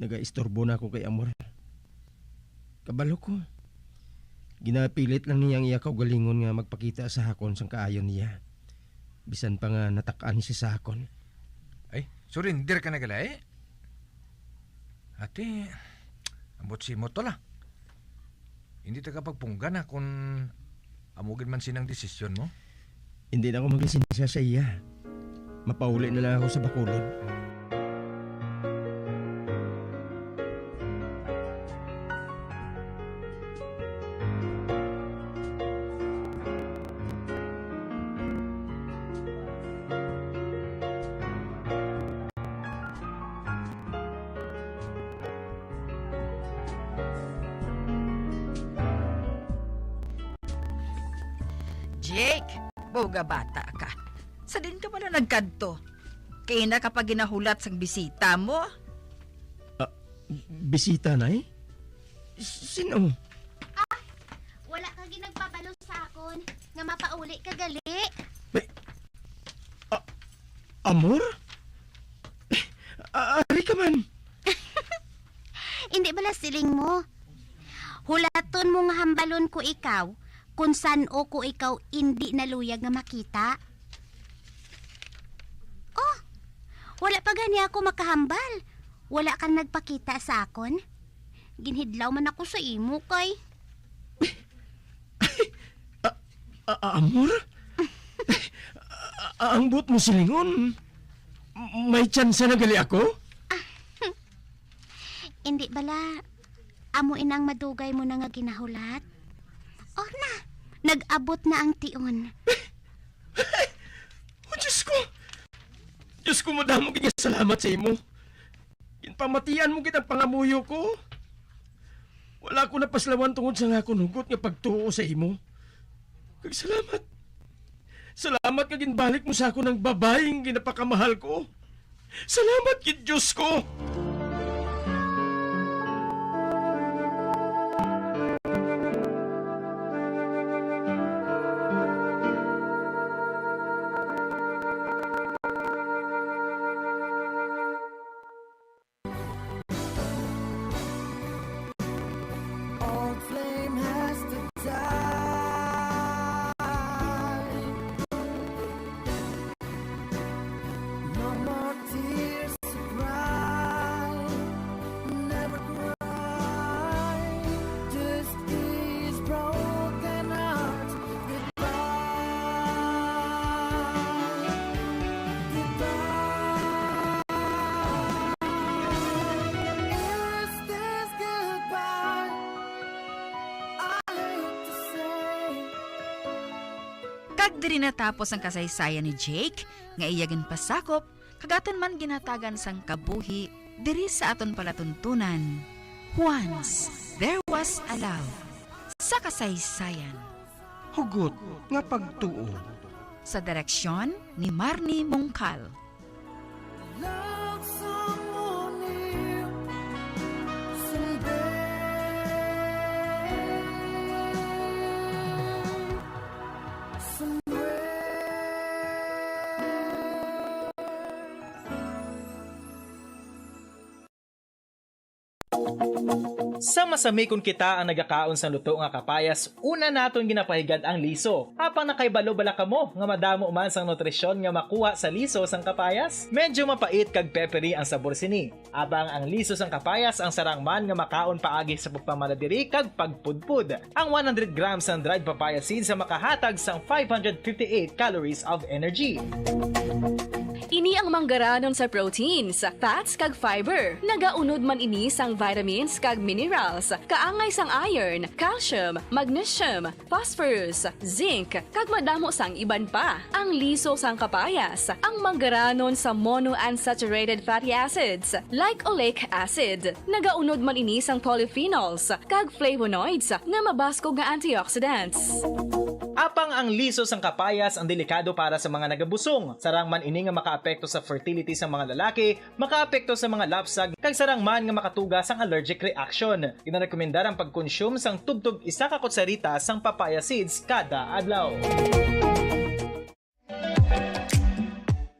Nagaistorbo na ako kay Amor. Kabalo ko. Ginapilit lang niya ang iya kaugalingon nga magpakita sa akon sang kaayo niya. Bisan pa nga natak-an siya sa akon. Ay, surrender ka na gali? Ati, ambot si mo to la. Hindi ta ka pagpunggan, ha, kung amo gid man sinang desisyon mo. Hindi na ako maglisensya sa iya. Mapauli na lang ako sa Bacolod. Jake, buga bata ka. Sa din ka pala nagkadto? Kay na ka pa ginahulat sang bisita mo? Ah, bisita, Nay? Sino? Ah, wala ka ginagpabalo sa akon nga mapauli ka gali? May, ah, Amor? Ah, ari ka man. Hindi bala siling mo? Hulaton mo nga hambalon ko ikaw kung san-o ko ikaw indi naluyag nga makita. Oh, wala pa gani ako makahambal. Wala ka nagpakita sa akon. Ginhidlaw man ako sa imo kay A-, a-, Amor? A-, ang buot mo silingon, may tsansa na gali ako? Hindi bala, amo inang madugay mo na nga ginahulat? Oh na, nag-abot na ang tion. Oh, Diyos ko! Diyos ko, madamo gid nga salamat sa imo. Ginpamatian mo gid ang pangamuyo ko. Wala ko napaslawan tungod sa akon hugot nga pagtuo sa imo. Kag salamat. Salamat nga ginbalik mo sa akon ang babayi nga ginapakamahal ko. Salamat gid, Diyos ko! Old flame has to die. No more tears to cry. Never cry. Just these broken hearts. Goodbye. Goodbye. Is this goodbye? I hate to say. Kag diri natapos ang kasaysayan ni Jake, nga iya ginpasakop, kag aton man ginhatagan sang kabuhi diri sa aton palatuntunan, Once There Was a Love, sa kasaysayan. Hugot nga pagtuo. Sa direksyon ni Marnie Mongcal. Love someone new someday, somewhere. Sa masami kon kita ang nagakaon sang luto nga kapayas, una naton ginapahigad ang liso. Apang nakahibalo bala kamo nga madamo man sang nutrisyon nga makuha sa liso sang kapayas? Medyo mapait kag peppery ang sabor sini. Apang ang liso sang kapayas ang sarang man nga makaon paagi sa pagpamaladiri kag pagpudpod. Ang one hundred grams sang dried papaya seeds ang makahatag sang five hundred fifty-eight calories of energy. Ini ang manggaranon sa proteins, fats, kag fiber. Nagaunod man ini sang vitamins kag minerals, kaangay sang iron, calcium, magnesium, phosphorus, zinc, kag madamo sang iban pa. Ang liso sang kapayas, ang manggaranon sa monounsaturated fatty acids, like oleic acid. Nagaunod man ini sang polyphenols kag flavonoids nga mabaskog nga antioxidants. Apang ang liso sang kapayas ang delikado para sa mga nagabusong. Sarang man ini nga makaapekto sa fertility sang mga lalaki, makaapekto sa mga lapsag, kag sarang man nga makatuga sang allergic reaction. Ginarekomendar ang pagkonsume sang tubtob isa ka kutsarita sang papaya seeds kada adlaw.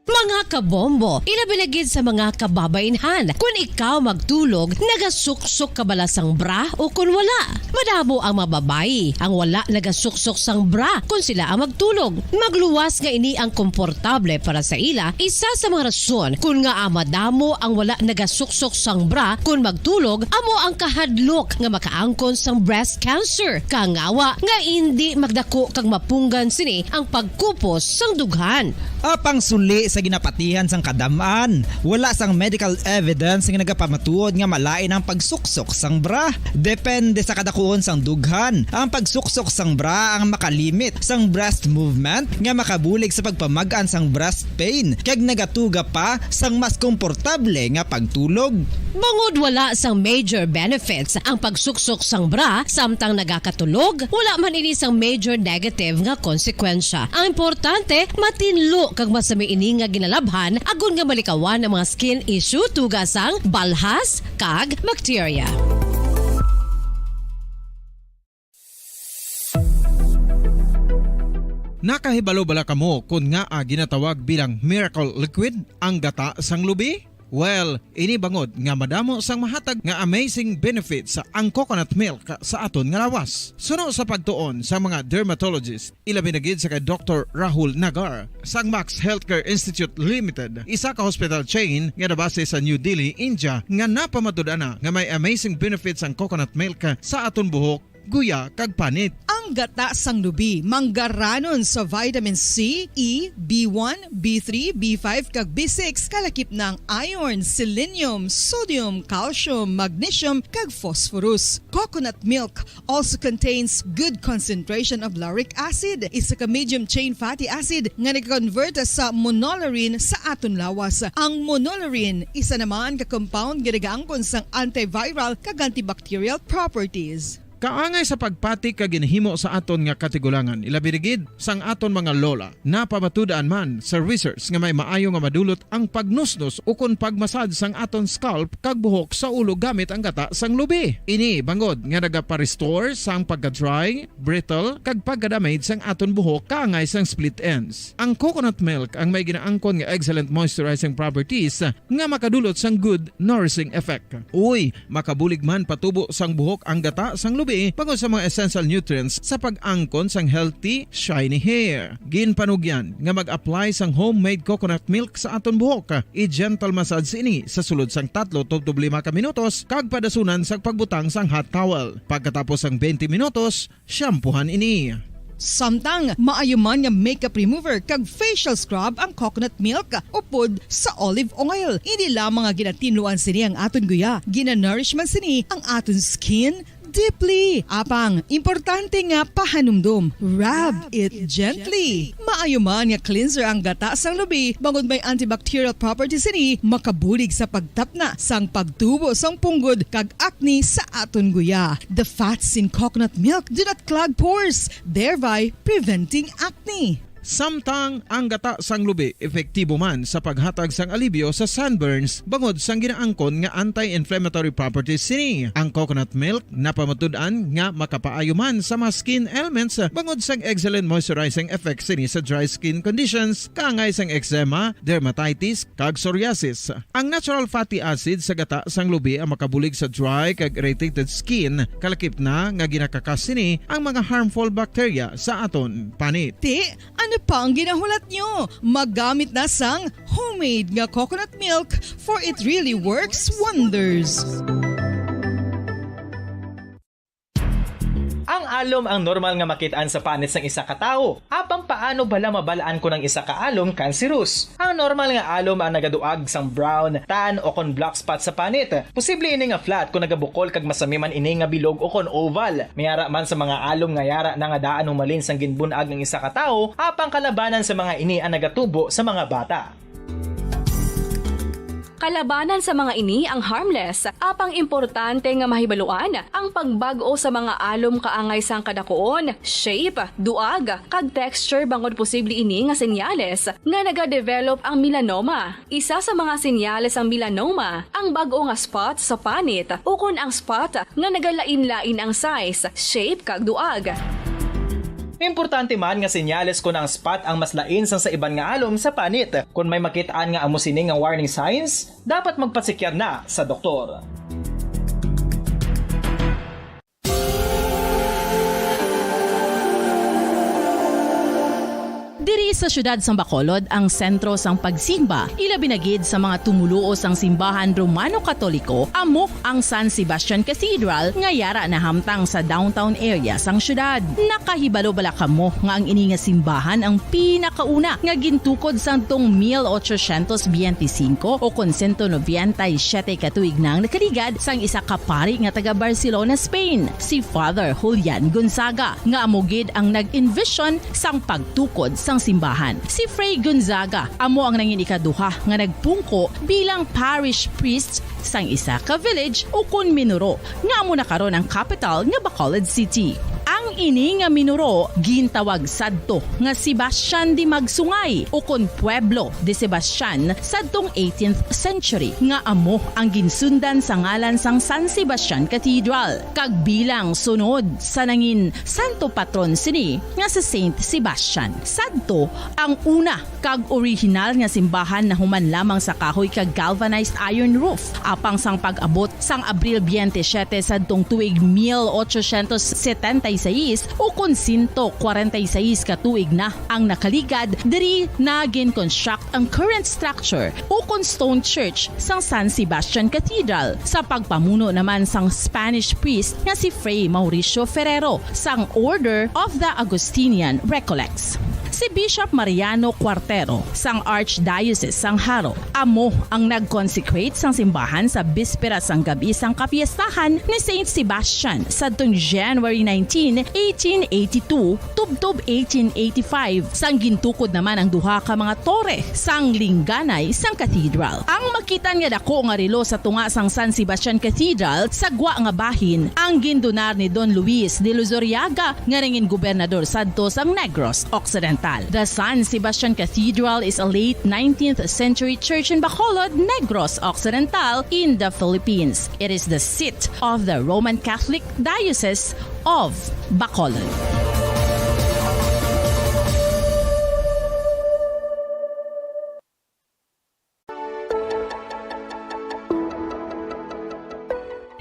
Mga kabombo, ilabi na gid sa mga kababainhan. Kun ikaw magtulog, nagasuksok ka bala sang bra o kun wala? Madamo ang mga babayi ang wala nagasuksok sang bra kun sila ang magtulog. Magluwas nga ini ang komportable para sa ila, isa sa mga rason kun ngaa madamo ang wala nagasuksok sang bra kun magtulog amo ang kahadlok nga makaangkon sang breast cancer. Kangawa nga indi magdako kag mapunggan sini ang pagkupos sang dughan. Apang suli sa ginapatihan sang kadam-an, wala sang medical evidence nga nagapamatuod nga malain ang pagsuksok sang bra. Depende sa kadakuon sang dughan, ang pagsuksok sang bra ang makalimit sang breast movement nga makabulig sa pagpamag-an sang breast pain kag nagatuga pa sang mas komportable nga pagtulog. Bangod wala sang major benefits ang pagsuksok sang bra samtang nagakatulog, wala man ini sang major negative nga konsekwensya. Ang importante, matinlo kag masami ini nga ginalabhan agod nga malikawan ang mga skin issue tuga sang balhas kag bakterya. Nakahibalo bala kamo kon ngaa ginatawag bilang miracle liquid ang gata sang lubi? Well, ini bangod nga madamo sang mahatag nga amazing benefits ang coconut milk sa aton nga lawas. Suno sa pagtuon sa mga dermatologist, ilabi na gid sa kay Doktor Rahul Nagar sang Max Healthcare Institute Limited, isa ka hospital chain nga nabase sa New Delhi, India, nga napamatud-an na nga may amazing benefits ang coconut milk sa aton buhok, guya, kag panit. Ang gata sang lubi manggaranon sa vitamin C, E, B one, B three, B five, kag B six, kalakip na ang iron, selenium, sodium, calcium, magnesium, kag phosphorus. Coconut milk also contains good concentration of lauric acid, isa ka medium chain fatty acid nga nag-convert sa monolaurin sa aton lawas. Ang monolaurin, isa naman ka compound nga nagaangkon sang antiviral kag antibacterial properties. Kaangay sa pagpati kag ginhimo sa aton nga katigulangan, ilabi na gid sang aton mga lola. Napamatud-an man sa research nga may maayo nga madulot ang pagnusnos ukon pagmasad sang aton scalp kag buhok sa ulo gamit ang gata sang lubi. Ini bangod nga nagapa-restore sang pagka-dry, brittle, kag pagka-damage sang aton buhok kaangay sang split ends. Ang coconut milk ang may ginaangkon nga excellent moisturizing properties nga makadulot sang good nourishing effect. Uy, makabulig man patubo sang buhok ang gata sang lubi bangod sa mga essential nutrients sa pag-angkon sang healthy, shiny hair. Ginpanugyan nga mag-apply sang homemade coconut milk sa aton buhok. I-gentle massage ini sa sulod sang tatlo tubtob lima ka minutos kag padasunan sang pagbutang sang hot towel. Pagkatapos sang twenty minutos, shampoohan ini. Samtang maayo man nga makeup remover kag facial scrub ang coconut milk upod sa olive oil. Hindi lamang nga ginatinluan sini ang aton guya, ginanourish man sini ang aton skin deeply. Apang importante nga pahanumdom, rub it gently. Maayo man nga cleanser ang gata sang lubi, bangod may antibacterial properties sini, makabulig sa pagtapna sang pagtubo sang punggod kag acne sa aton guya. The fats in coconut milk do not clog pores, thereby preventing acne. Samtang ang gata sang lubi epektibo man sa paghatag sang alibyo sa sunburns bangod sang ginaangkon nga anti-inflammatory properties sini. Ang coconut milk napamatud-an nga makapaayo man sa mga skin ailments bangod sang excellent moisturizing effect sini sa dry skin conditions, kaangay sang eczema, dermatitis, kag psoriasis. Ang natural fatty acid sa gata sang lubi ang makabulig sa dry kag irritated skin, kalakip na nga ginakakas sini ang mga harmful bacteria sa aton panit. Ti, ano pa ang ginahulat nyo? Magamit na sang homemade nga coconut milk, for it really works wonders. Ang alom ang normal nga makit-an sa panit sang isa ka tawo. Apang paano bala mabal-an kon ang isa ka alom kanseros? Ang normal nga alom ang nagaduag sang brown, tan, o kon black spot sa panit. Posible ini nga flat kon nagabukol kag masami man ini nga bilog o kon oval. May ara man sa mga alom nga yara na nga daan humalin sang ginbun-ag ang isa ka tawo, apang kalabanan sa mga ini ang nagatubo sa mga bata. Kalabanan sa mga ini ang harmless, apang importante nga mahibaluan ang pagbag-o sa mga alom kaangay sang kadakuon, shape, duag, kag texture bangod posible ini nga senyales nga nagadevelop ang melanoma. Isa sa mga senyales sang melanoma ang bag-o nga spot sa panit ukon ang spot nga nagalain-lain ang size, shape, kag duag. Importante man nga senyales kon ang spot ang mas lain sang sa iban nga alom sa panit. Kon may makit-an nga amo sini nga warning signs, dapat magpasikya na sa doktor. Diri sa siyudad sang Bacolod ang sentro sang pagsimba, ilabi na gid sa mga tumoluo sang simbahan Romano-Katoliko, amo ang San Sebastian Cathedral nga yara nahamtang sa downtown area sang siyudad. Nakahibalo bala kamo nga ang ini nga simbahan ang pinakauna nga gintukod sadtong mil ochocientos biyente singko o kon sento nobenta y siyete ka tuig na ang nakaligad sang isa ka pari nga taga Barcelona, Spain, si Father Julian Gonzaga, nga amo gid ang nag-envision sang pagtukod sang simbahan. Si Fray Gonzaga amo ang nangin ikaduha nga nagpungko bilang parish priest sang isa ka village ukon minuro, nga amo na karon ang capital nga Bacolod City. Ang ini nga minuro gintawag sadto nga Sebastian de Magsungay ukon Pueblo de Sebastian sadtong eighteenth century, nga amo ang ginsundan sa ngalan sang San Sebastian Cathedral, kag bilang sunod sa nangin santo patron sini nga si Saint Sebastian. Sadto ang una kag orihinal nga simbahan nahuman lamang sa kahoy kag galvanized iron roof. Apang sang pag-abot sang Abril biyente siyete sadtong tuig mil ochocientos setenta y seis, ukon sento kwarenta y seis ka tuig na ang nakaligad, diri na gin-construct ang current structure ukon stone church sang San Sebastian Cathedral, sa pagpamuno naman sang Spanish priest nga si Fray Mauricio Ferrero sang Order of the Augustinian Recollects. Si Bishop Mariano Cuartero sang Archdiocese sang Jaro amo ang nag-consecrate sang simbahan sa bispera sang gab-i sang kapiestahan ni Saint Sebastian sadtong January nineteen, eighteen eighty-two, tubtob eighteen eighty-five, sang gintukod naman ang duha ka mga tore sang lingganay sang cathedral. Ang makitan nga dako nga relo sa tunga sang San Sebastian Cathedral sa gwa nga bahin ang gindonar ni Don Luis de Luzuriaga, nga nangin gobernador sadto sang Negros Occidental. The San Sebastian Cathedral is a late nineteenth century church in Bacolod, Negros Occidental, in the Philippines. It is the seat of the Roman Catholic Diocese of Bacolod.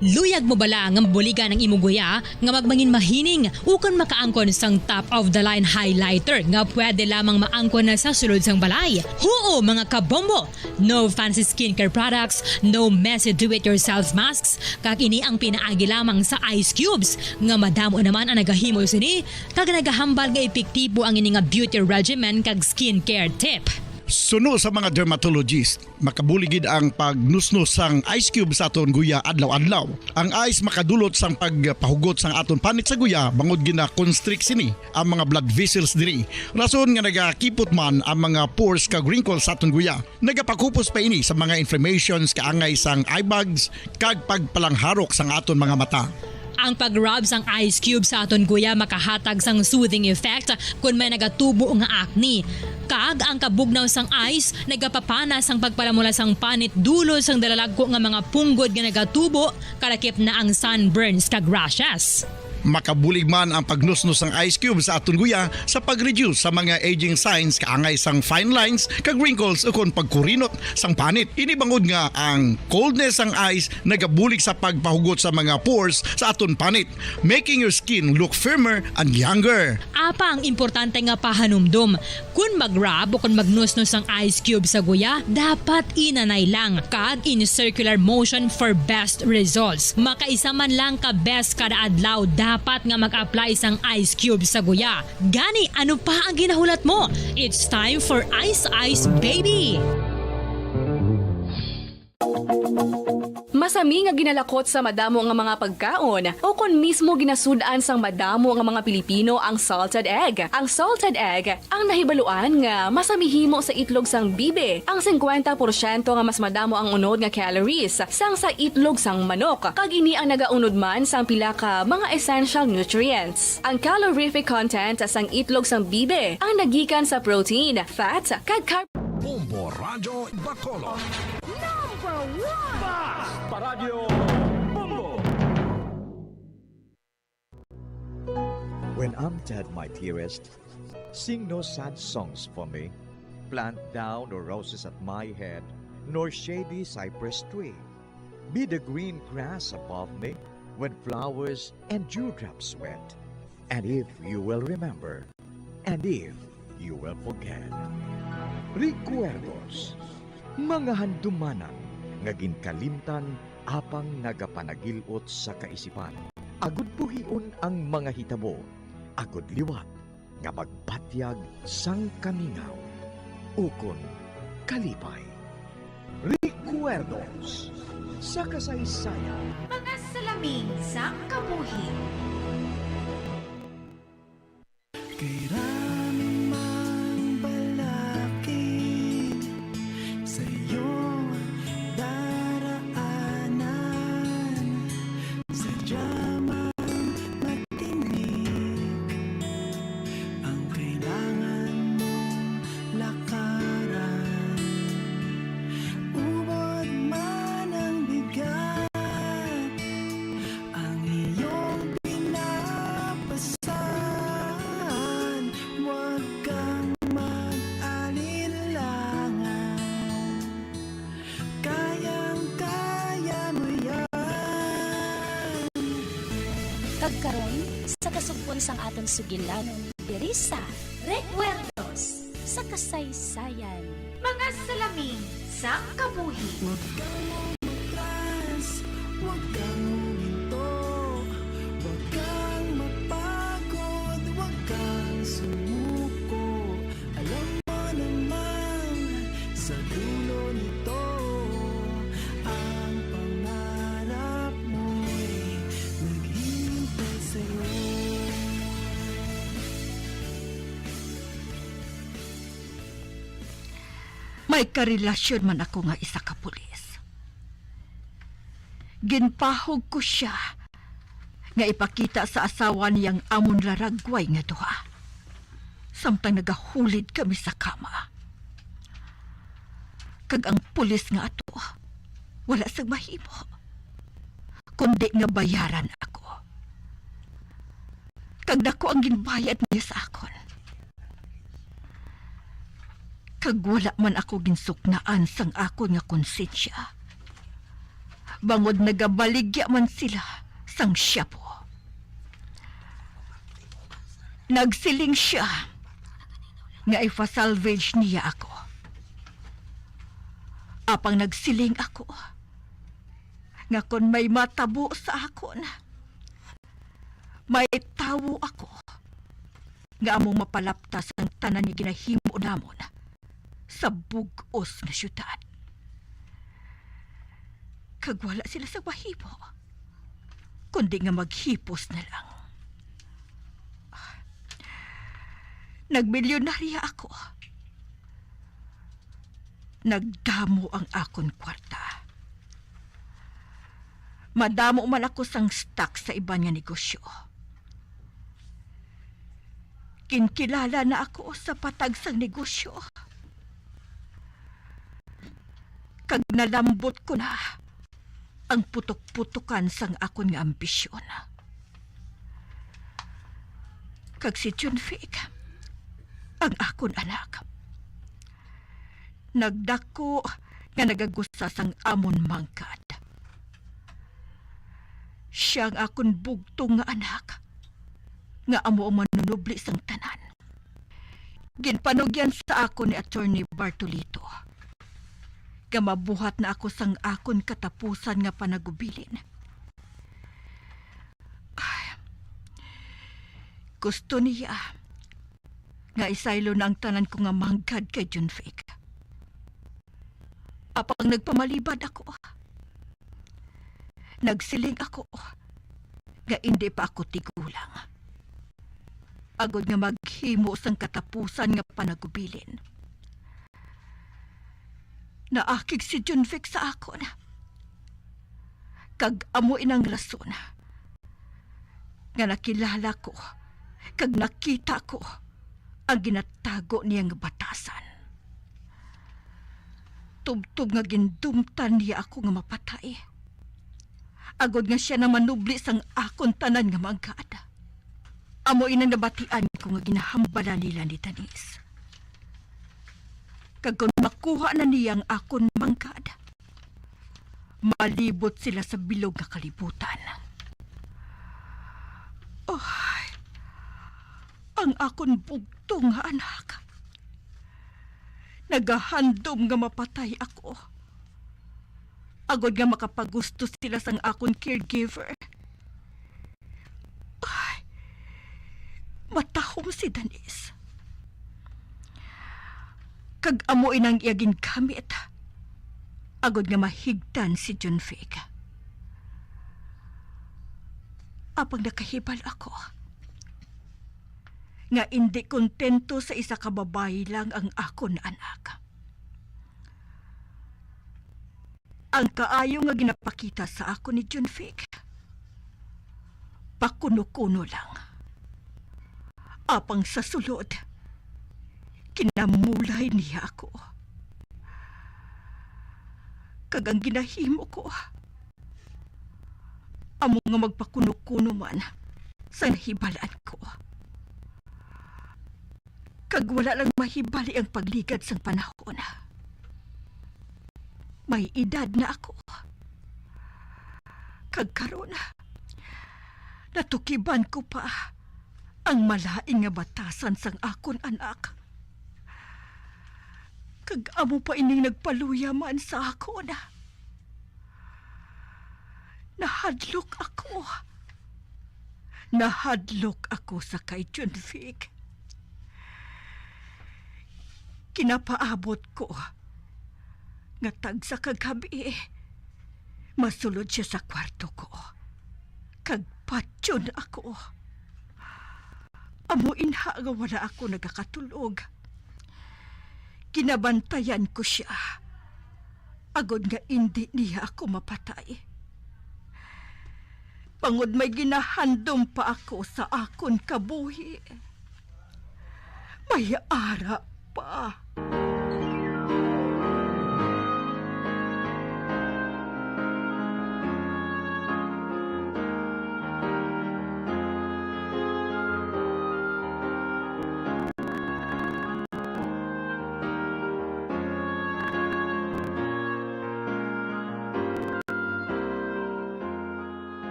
Luyag mo bala nga mabuligan ang imo guya nga magmangin mahining ukon makaangkon sang top of the line highlighter nga pwede lamang maangkon na sa sulod sang balay? Huo, mga kabombo! No fancy skincare products, no messy do-it-yourself masks, kag ini ang pinaagi lamang sa ice cubes, nga madamo naman ang nagahimo sini, kag nagahambal nga epektibo ang ini nga beauty regimen kag skincare tip. Suno sa mga dermatologist, makabulig gid ang pagnusnos sang ice cube sa aton guya adlaw-adlaw. Ang ice makadulot sang pagpahugot sang aton panit sa guya, bangod gina-constrict sini ang mga blood vessels diri. Rason nga nagakipot man ang mga pores kag wrinkles sa aton guya. Nagapakupos pa ini sa mga inflammations, kaangay sang eye bags, kag pagpalangharok sang aton mga mata. Ang pag-rub sang ice cube sa aton guya makahatag sang soothing effect kon may nagatubo nga acne. Kag ang kabugnaw sang ice nagapapana sang pagpalamula sang panit dulo sang dalalagko nga mga punggod nga nagatubo, kalakip na ang sunburns kag rashes. Makabulig man ang pagnusnos sang ice cube sa aton guya sa pag-reduce sa mga aging signs, kaangay sang fine lines kag wrinkles, ukon pagkurinot sang panit. Ini bangod nga ang coldness sang ice nagabulig sa pagpahugot sa mga pores sa aton panit, making your skin look firmer and younger. Apang importante nga pahanumdom, kon mag-rub o kon magnusnos ang ice cube sa guya, dapat inanay lang kag in circular motion for best results. Makaisa man lang ka beses kada adlaw dapat nga mag-apply sang ice cube sa guya. Gani, ano pa ang ginahulat mo? It's time for Ice Ice Baby! Mas Masami nga ginalakot sa madamo nga mga pagkaon, o kon mismo ginasud-an sang madamo nga mga Pilipino ang salted egg. Ang salted egg ang nahibaluan nga masami himo sa itlog sang bibe, ang singkwenta porsyento nga mas madamo ang unod nga calories sang sa itlog sang manok, kag ini ang nagaunod man sang pila ka mga essential nutrients. Ang calorific content sang itlog sang bibe ang nagikan sa protein, fat, kag carb- Bombo Radyo Bacolod. Number one! Bas Paradyo Bombo! When I'm dead, my dearest, sing no sad songs for me. Plant thou no roses at my head, nor shady cypress tree. Be the green grass above me when flowers and dewdrops wet. And if you will remember, and if you will forget. Recuerdos, mga handumanan nga ginkalimtan apang nagapanagil-ot sa kaisipan. Agud buhion ang mga hitabo, agud liwat nga magbatyag sang kamingaw ukon kalipay. Recuerdos sa kasaysayan. Mga salamin sang kabuhi. Kay rami mang balakid sa iyong daraanan, sadya mang matinik ang kailangan mong lakaran. Ubod man ang bigat, ang iyong pinapasan, huwag kang mag-alinlangan. Kayang-kaya mo yan. Kag karon, sa kasugpon sang aton sugilanon diri sa Recuerdos sa Kasaysayan. Mga salamin sang kabuhi. Huwag kang umatras, huwag kang huminto, huwag kang mapagod, huwag kang sumuko. Alam mo naman, sa dulo nito, ang pangarap mo'y naghihintay sa'yo. May karelasyon man ako nga isa ka pulis. Ginpahog ko sia nga ipakita sa asawa niya ang amon laragway nga duha, samtang nagahulid kami sa kama. Kag ang pulis nga ato wala sing mahimo, kundi nga bayaran ako. Kag dako ang ginbayad niya sa akon. Kag wala man ako ginsuknaan sang akon nga konsensya, bangod nagabaligya man sila sang shabu. Nagsiling sia nga ifa-salvage niya ako. Apang nagsiling ako nga kon may matabo sa akon, may tawo ako nga among mapalaptas ang tanan nga ginahimo namon sa bug-os nga siyudad. Kag wala sila sa mahimo, kundi nga maghipos na lang. Nagmilyonarya ako. Nagdamo ang akon kwarta. Madamo man ako sang stock sa iban nga negosyo. Ginkilala na ako sa patag sang negosyo. Kag nalambot ko na ang putok-putokan sang akon nga ambisyon. Kag si Junfik, ang akon anak, nagdako nga nagagusa sang amon manggad. Sia ang akon bugtong nga anak, nga amo ang manunubli sang tanan. Ginpanugyan sa akon ni Attorney Bartolito nga mabuhat na ako sang akon katapusan nga panagubilin. Ay, gusto niya nga isaylo na ang tanan ko nga manggad kay Junfik. Apang nagpamalibad ako. Nagsiling ako nga indi pa ako tigulang, agod nga maghimo sang katapusan nga panagubilin. Naakig si Junvic sa akon, kag amo inang rason nga nakilala ko kag nakita ko ang ginatago niya nga batasan. Tubtob nga gindumtan niya ako nga mapatay, agod nga sia na manubli sang akon tanan nga manggad. Amo ina nabatian ko nga ginahambalan nila ni Denise. Kag kon makuha na niya ang akon manggad, malibot sila sa bilog nga kalibutan. Ay, ang akon bugtong nga anak. Nagahandom nga mapatay ako, agod nga makapagusto sila sang akon caregiver. Ay, matahom si Denise. Kag amo inang iya gingamit, agod nga mahigdan si Junvic. Apang nakahibal ako nga indi kontento sa isa ka babayi lang ang akon anak. Ang kaayo nga ginapakita sa akon ni Junvic, pakuno-kuno lang. Apang sa sulod, kinamulay niya ako. Kag ang ginahimo ko, amo nga magpakuno-kuno man sa nahibalaan ko. Kag wala lang mahibali ang pagligad sang panahon. May edad na ako. Kag karon, natukiban ko pa ang malain nga batasan sang akon anak. Kag amo pa ining nagpaluya man sa akon. Nahadlok ako. Nahadlok ako sa kay Junvic. Kinapaabot ko nga tagsa ka gabi, masulod siya sa kwarto ko, kag patyon ako. Amo inha nga wala ako nagakatulog. Ginabantayan ko sia, agod nga indi niya ako mapatay. Bangod may ginahandom pa ako sa akon kabuhi. May ara pa.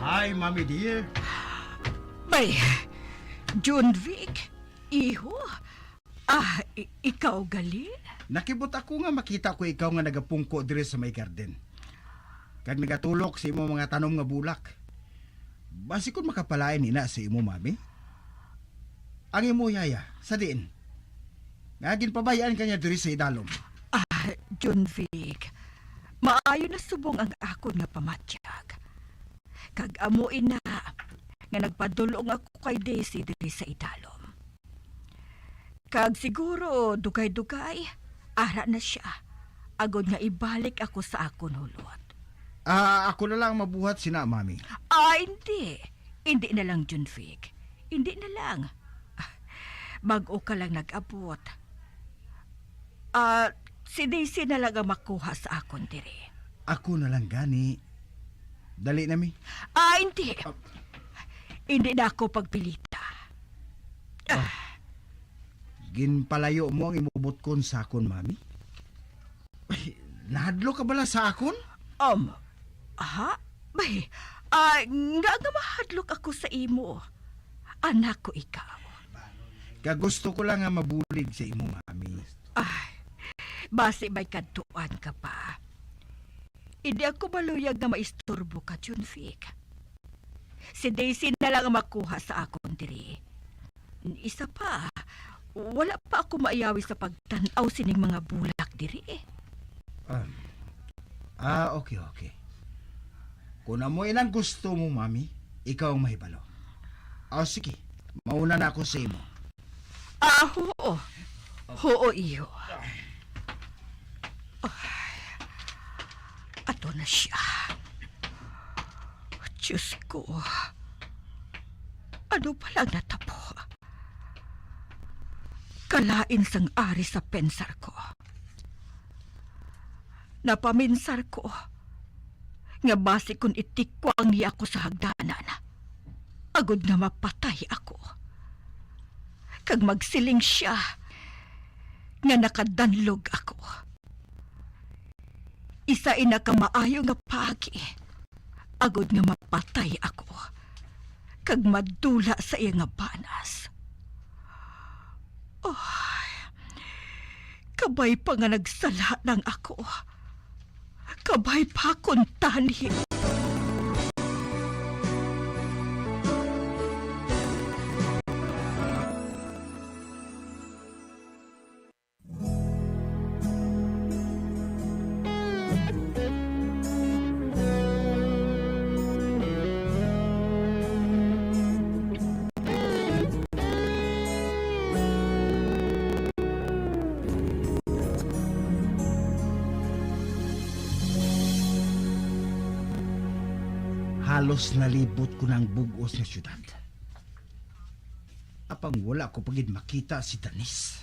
Hi, Mommy dear. Bay, Junvic, iho. Ah, i-, ikaw gali? Nakibot ako nga makita ko ikaw nga nagapungko diri sa may garden, kag nagatulok sa imo mga tanom nga bulak. Basi kon makapalain ina sa imo mami? Ang imo yaya, sa diin? Nga ginpabayaan ka niya diri sa idalom. Ah, Junvic, maayo na subong ang akon nga pamatyag. Kag amo ina nga nagpadulong ako kay Daisy diri sa idalom. Kag siguro dugay-dugay, ara na sia, agod nga ibalik ako sa akon hulot. Ah, ako na lang mabuhat sina, Mami. Ah, hindi. Hindi na lang, Junvic. Hindi na lang. Ah, bag-o ka lang nag-abot. Ah, si Daisy na lang ang makuha sa akon diri. Ako na lang gani. Dali na, Mi. Ah, hindi. Ah. Hindi na ako pagpilita. Ah. Ah. Ginpalayo mo ang imo butkon sa akon, Mami? Ay, nahadlok ka bala sa akon? Um, ha? Bay, ah, nga nga mahadlok ako sa imo. Anak ko ikaw. Kag gusto ko lang nga mabulig sa imo, Mami. Ay, basi may kadtuan ka pa. Hindi ako maluyag nga maistorbo ka, Junvic. Si Daisy na lang ang makuha sa akon diri. Isa pa, wala pa ako maiyawi sa pagtan-aw sining mga bulak diri. Ah, Ah, okay, okay. Kung amo inang gusto mo, Mami, ikaw ang mahibalo. Ah, sige, mauna na ako sa imo. Ah, oo. Oo, iyo. Ay, ato na siya. Diyos ko, ano palang natabo? Kalain sang ari sa pensar ko. Napaminsar ko nga basi kon itikwang niya ako sa hagdanan, agod nga mapatay ako, kag magsiling siya nga nakadanlog ako. Isa ina ka maayo nga paagi, agod nga mapatay ako, kag madula sa iya nga banas. Ay, kabay pa nga nagsala lang ako. Kabay pa kuntani. Halos nalibot ko na ang bug-os nga syudad. Apang wala ko pa gid makita si Danis.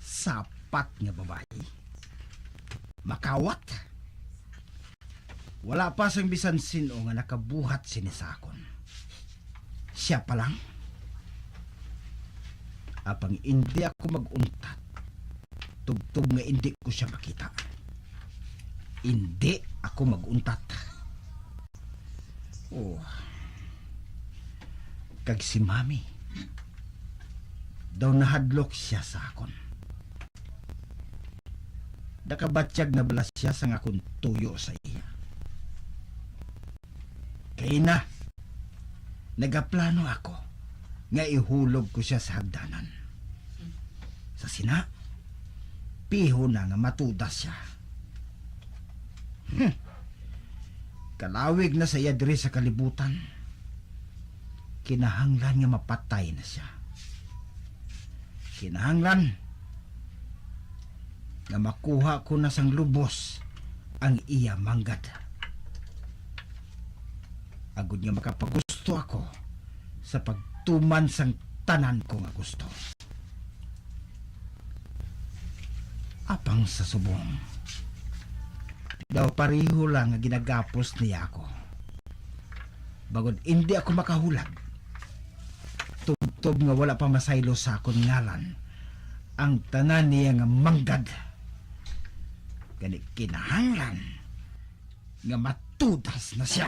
Sapat nga babayi. Makawat. Wala pa sang bisan sin-o nga nakabuhat sini sa akon. Siya pa lang. Apang indi ako mag-untat, tubtob nga indi ko siya makita. Indi ako mag-untat. Oh. Kag si Mami, daw nahadlok siya sa akon. Nakabatyag na bala siya sang akon tuyo sa iya. Kay na, nagaplano ako nga ihulog ko siya sa hagdanan. Sa sina, piho na nga matuda siya. Hmm. Kalawig na sa iya diri sa kalibutan. Kinahanglan nga mapatay na siya. Kinahanglan nga makuha ko na sang lubos ang iya manggad, agod nga makapagusto ako sa pagtuman sang tanan ko nga gusto. Apang sa subong, daw pareho lang nga ginagapos niya ako. Bangod indi ako makahulag, tubtob nga wala pa masaylo sa akon ngalan ang tanan niya nga manggad. Gani kinahanglan nga matudas na siya.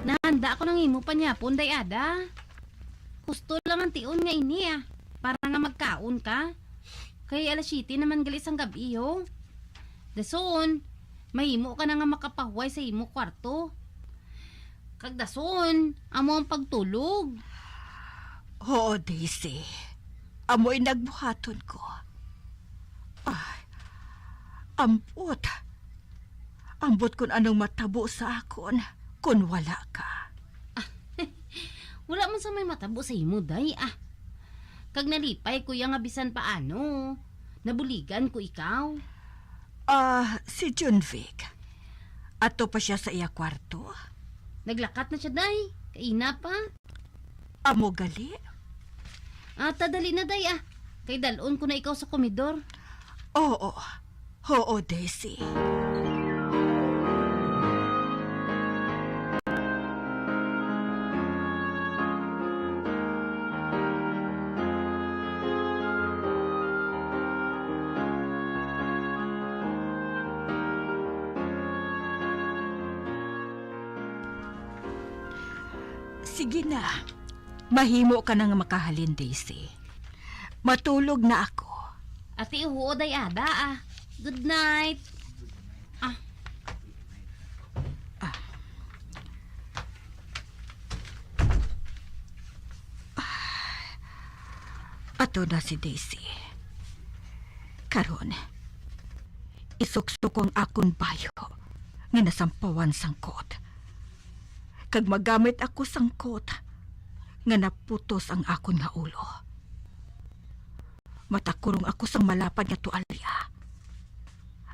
Nahanda ako nang imo panyapon, Day Ada. Husto lang ang tion nga ini, ah, para nga magkaon ka. Kay alas siyete naman gali sang gab-i, ho. Dason, mahimo ka na nga makapahuway sa imo kwarto. Kag dason, amo ang pagtulog. Oo, Daisy. Amo'y nagbuhaton ko. Ay, ambot. Ambot kun anong matabo sa akon kun wala ka. Wala man sa may matabo sa imo, day, ah. Kag nalipay ko ya nga bisan paano, nabuligan ko ikaw. Ah, si Junvic. Ato pa siya sa iya kwarto? Naglakat na siya, day. Kaina pa. Amo gali? Ah, ta, dali na, day, ah. Kay dalon ko na ikaw sa komedor. Oo. Oo, Daisy. Sige na. Mahimo ka na nga makahalin, Daisy. Matulog na ako. Ati, huo, day, ada, ah. Good night. Ato na si Daisy. Karon, isuksok ko ang akon bayo nga nasampawan sang kot, kag magamit ako sang kot nga naputos ang akon nga ulo. Matakurong ako sang malapad nga tualya,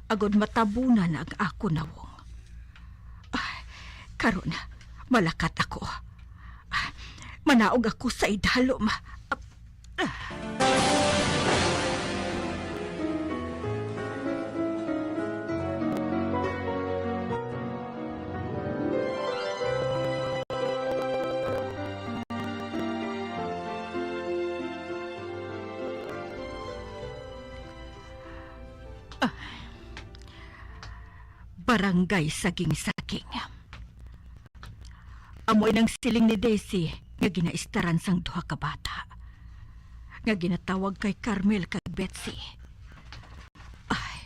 agod matabunan ang akon nawong. Ah, karon, malakat ako. Ah, manaog ako sa idalom. Ah, ah. Ah. Barangay Saging-Saging. Amo inang siling ni Daisy nga ginaistaran sang duha ka bata nga ginatawag kay Carmel kag Betsy. Ay,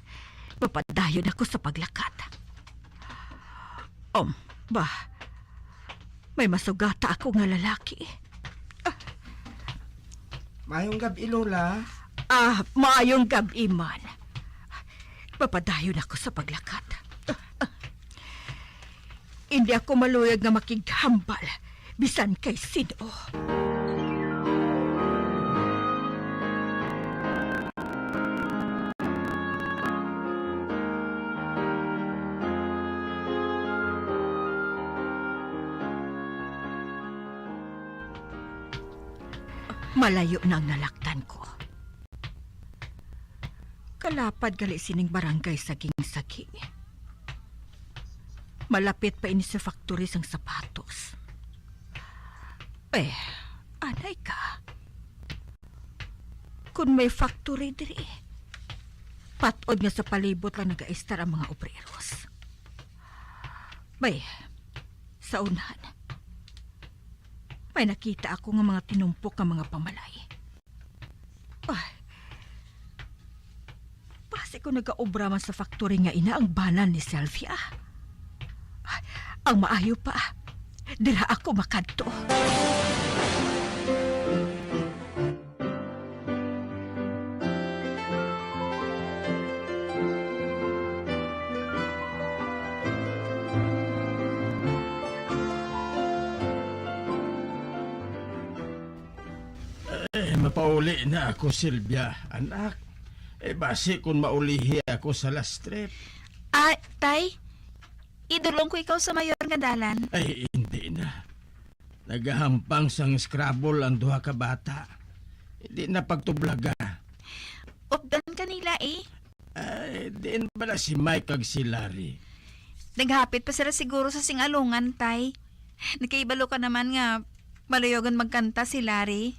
mapadayon ako sa paglakat. Um, ba, may masugata ako nga lalaki. Maayong gab-i, Lola. Ah, maayong gab-i man. Mapadayon ako sa paglakat. Hindi ako maluyag nga makighambal bisan kay sin-o. Malayo na ang nalaktan ko. Kalapad gali sining barangay Saging-Saging. Malapit pa ini sa factory sang sapatos. Eh, anay ka. Kun may factory diri, pat-od nga sa palibot lang nagaistar ang mga obreros. Bay, sa unahan, may nakita ako nga mga tinumpok nga mga pamalay. Ay, basi ko nagaobra man sa factory nga ina ang bana ni Sylvia. Ay, ang maayo pa, dira ako makadto. Eh, mapauli na ako, Sylvia, anak. Eh, basi kung maulihi ako sa last trip. Ah, tay, idulong ko ikaw sa mayor nga dalan. Ay, hindi na. Nagahampang sang Scrabble ang duha ka bata. Hindi na pagtublaga. Updan ka nila, eh. Ay, diin bala si Mike kag si Larry? Naghapit pa sila siguro sa sing-alungan, tay. Nakahibalo ka naman nga maluyogon magkanta si Larry.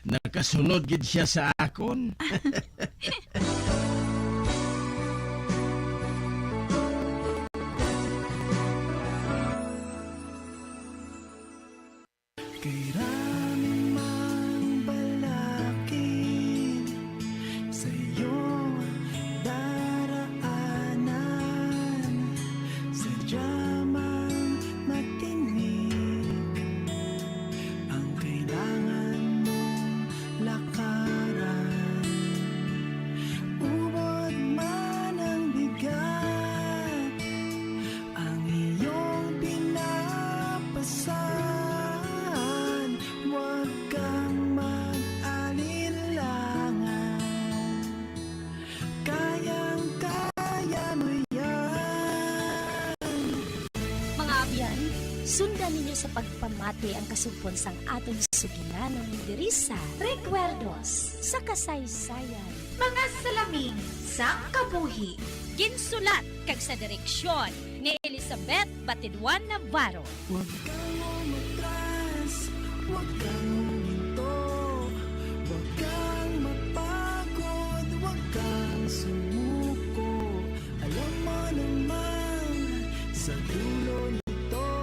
Nakasunod gid sia sa akon. Kay rami mang balakid sa iyong daraanan, sadya mang matinik ang kailangan mong lakaran. Ubod man ang bigat, ang iyong pinapasan, huwag kang mag-alinlangan. Kayang-kaya mo yan. Mga abyan, sundan ninyo sa pagpamati ang kasugpon sang aton sugilanon diri sa Recuerdos sa Kasaysayan. Mga salamin sang kabuhi. Ginsulat kag sa direksyon ni Elizabeth Batiduan Navarro. Huwag kang umatras, huwag kang huminto, huwag kang mapagod, huwag kang sumuko. Alam mo naman, sa dulo nito,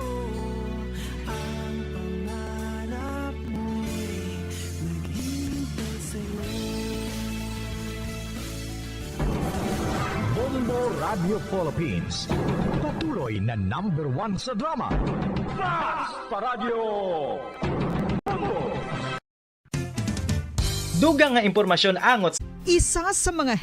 ang pangarap mo'y naghihintay sa'yo. Bombo Radio Philippines, patuloy na number one sa drama. Basta Radyo Bombo! Dugang nga impormasyon angot. Isa sa mga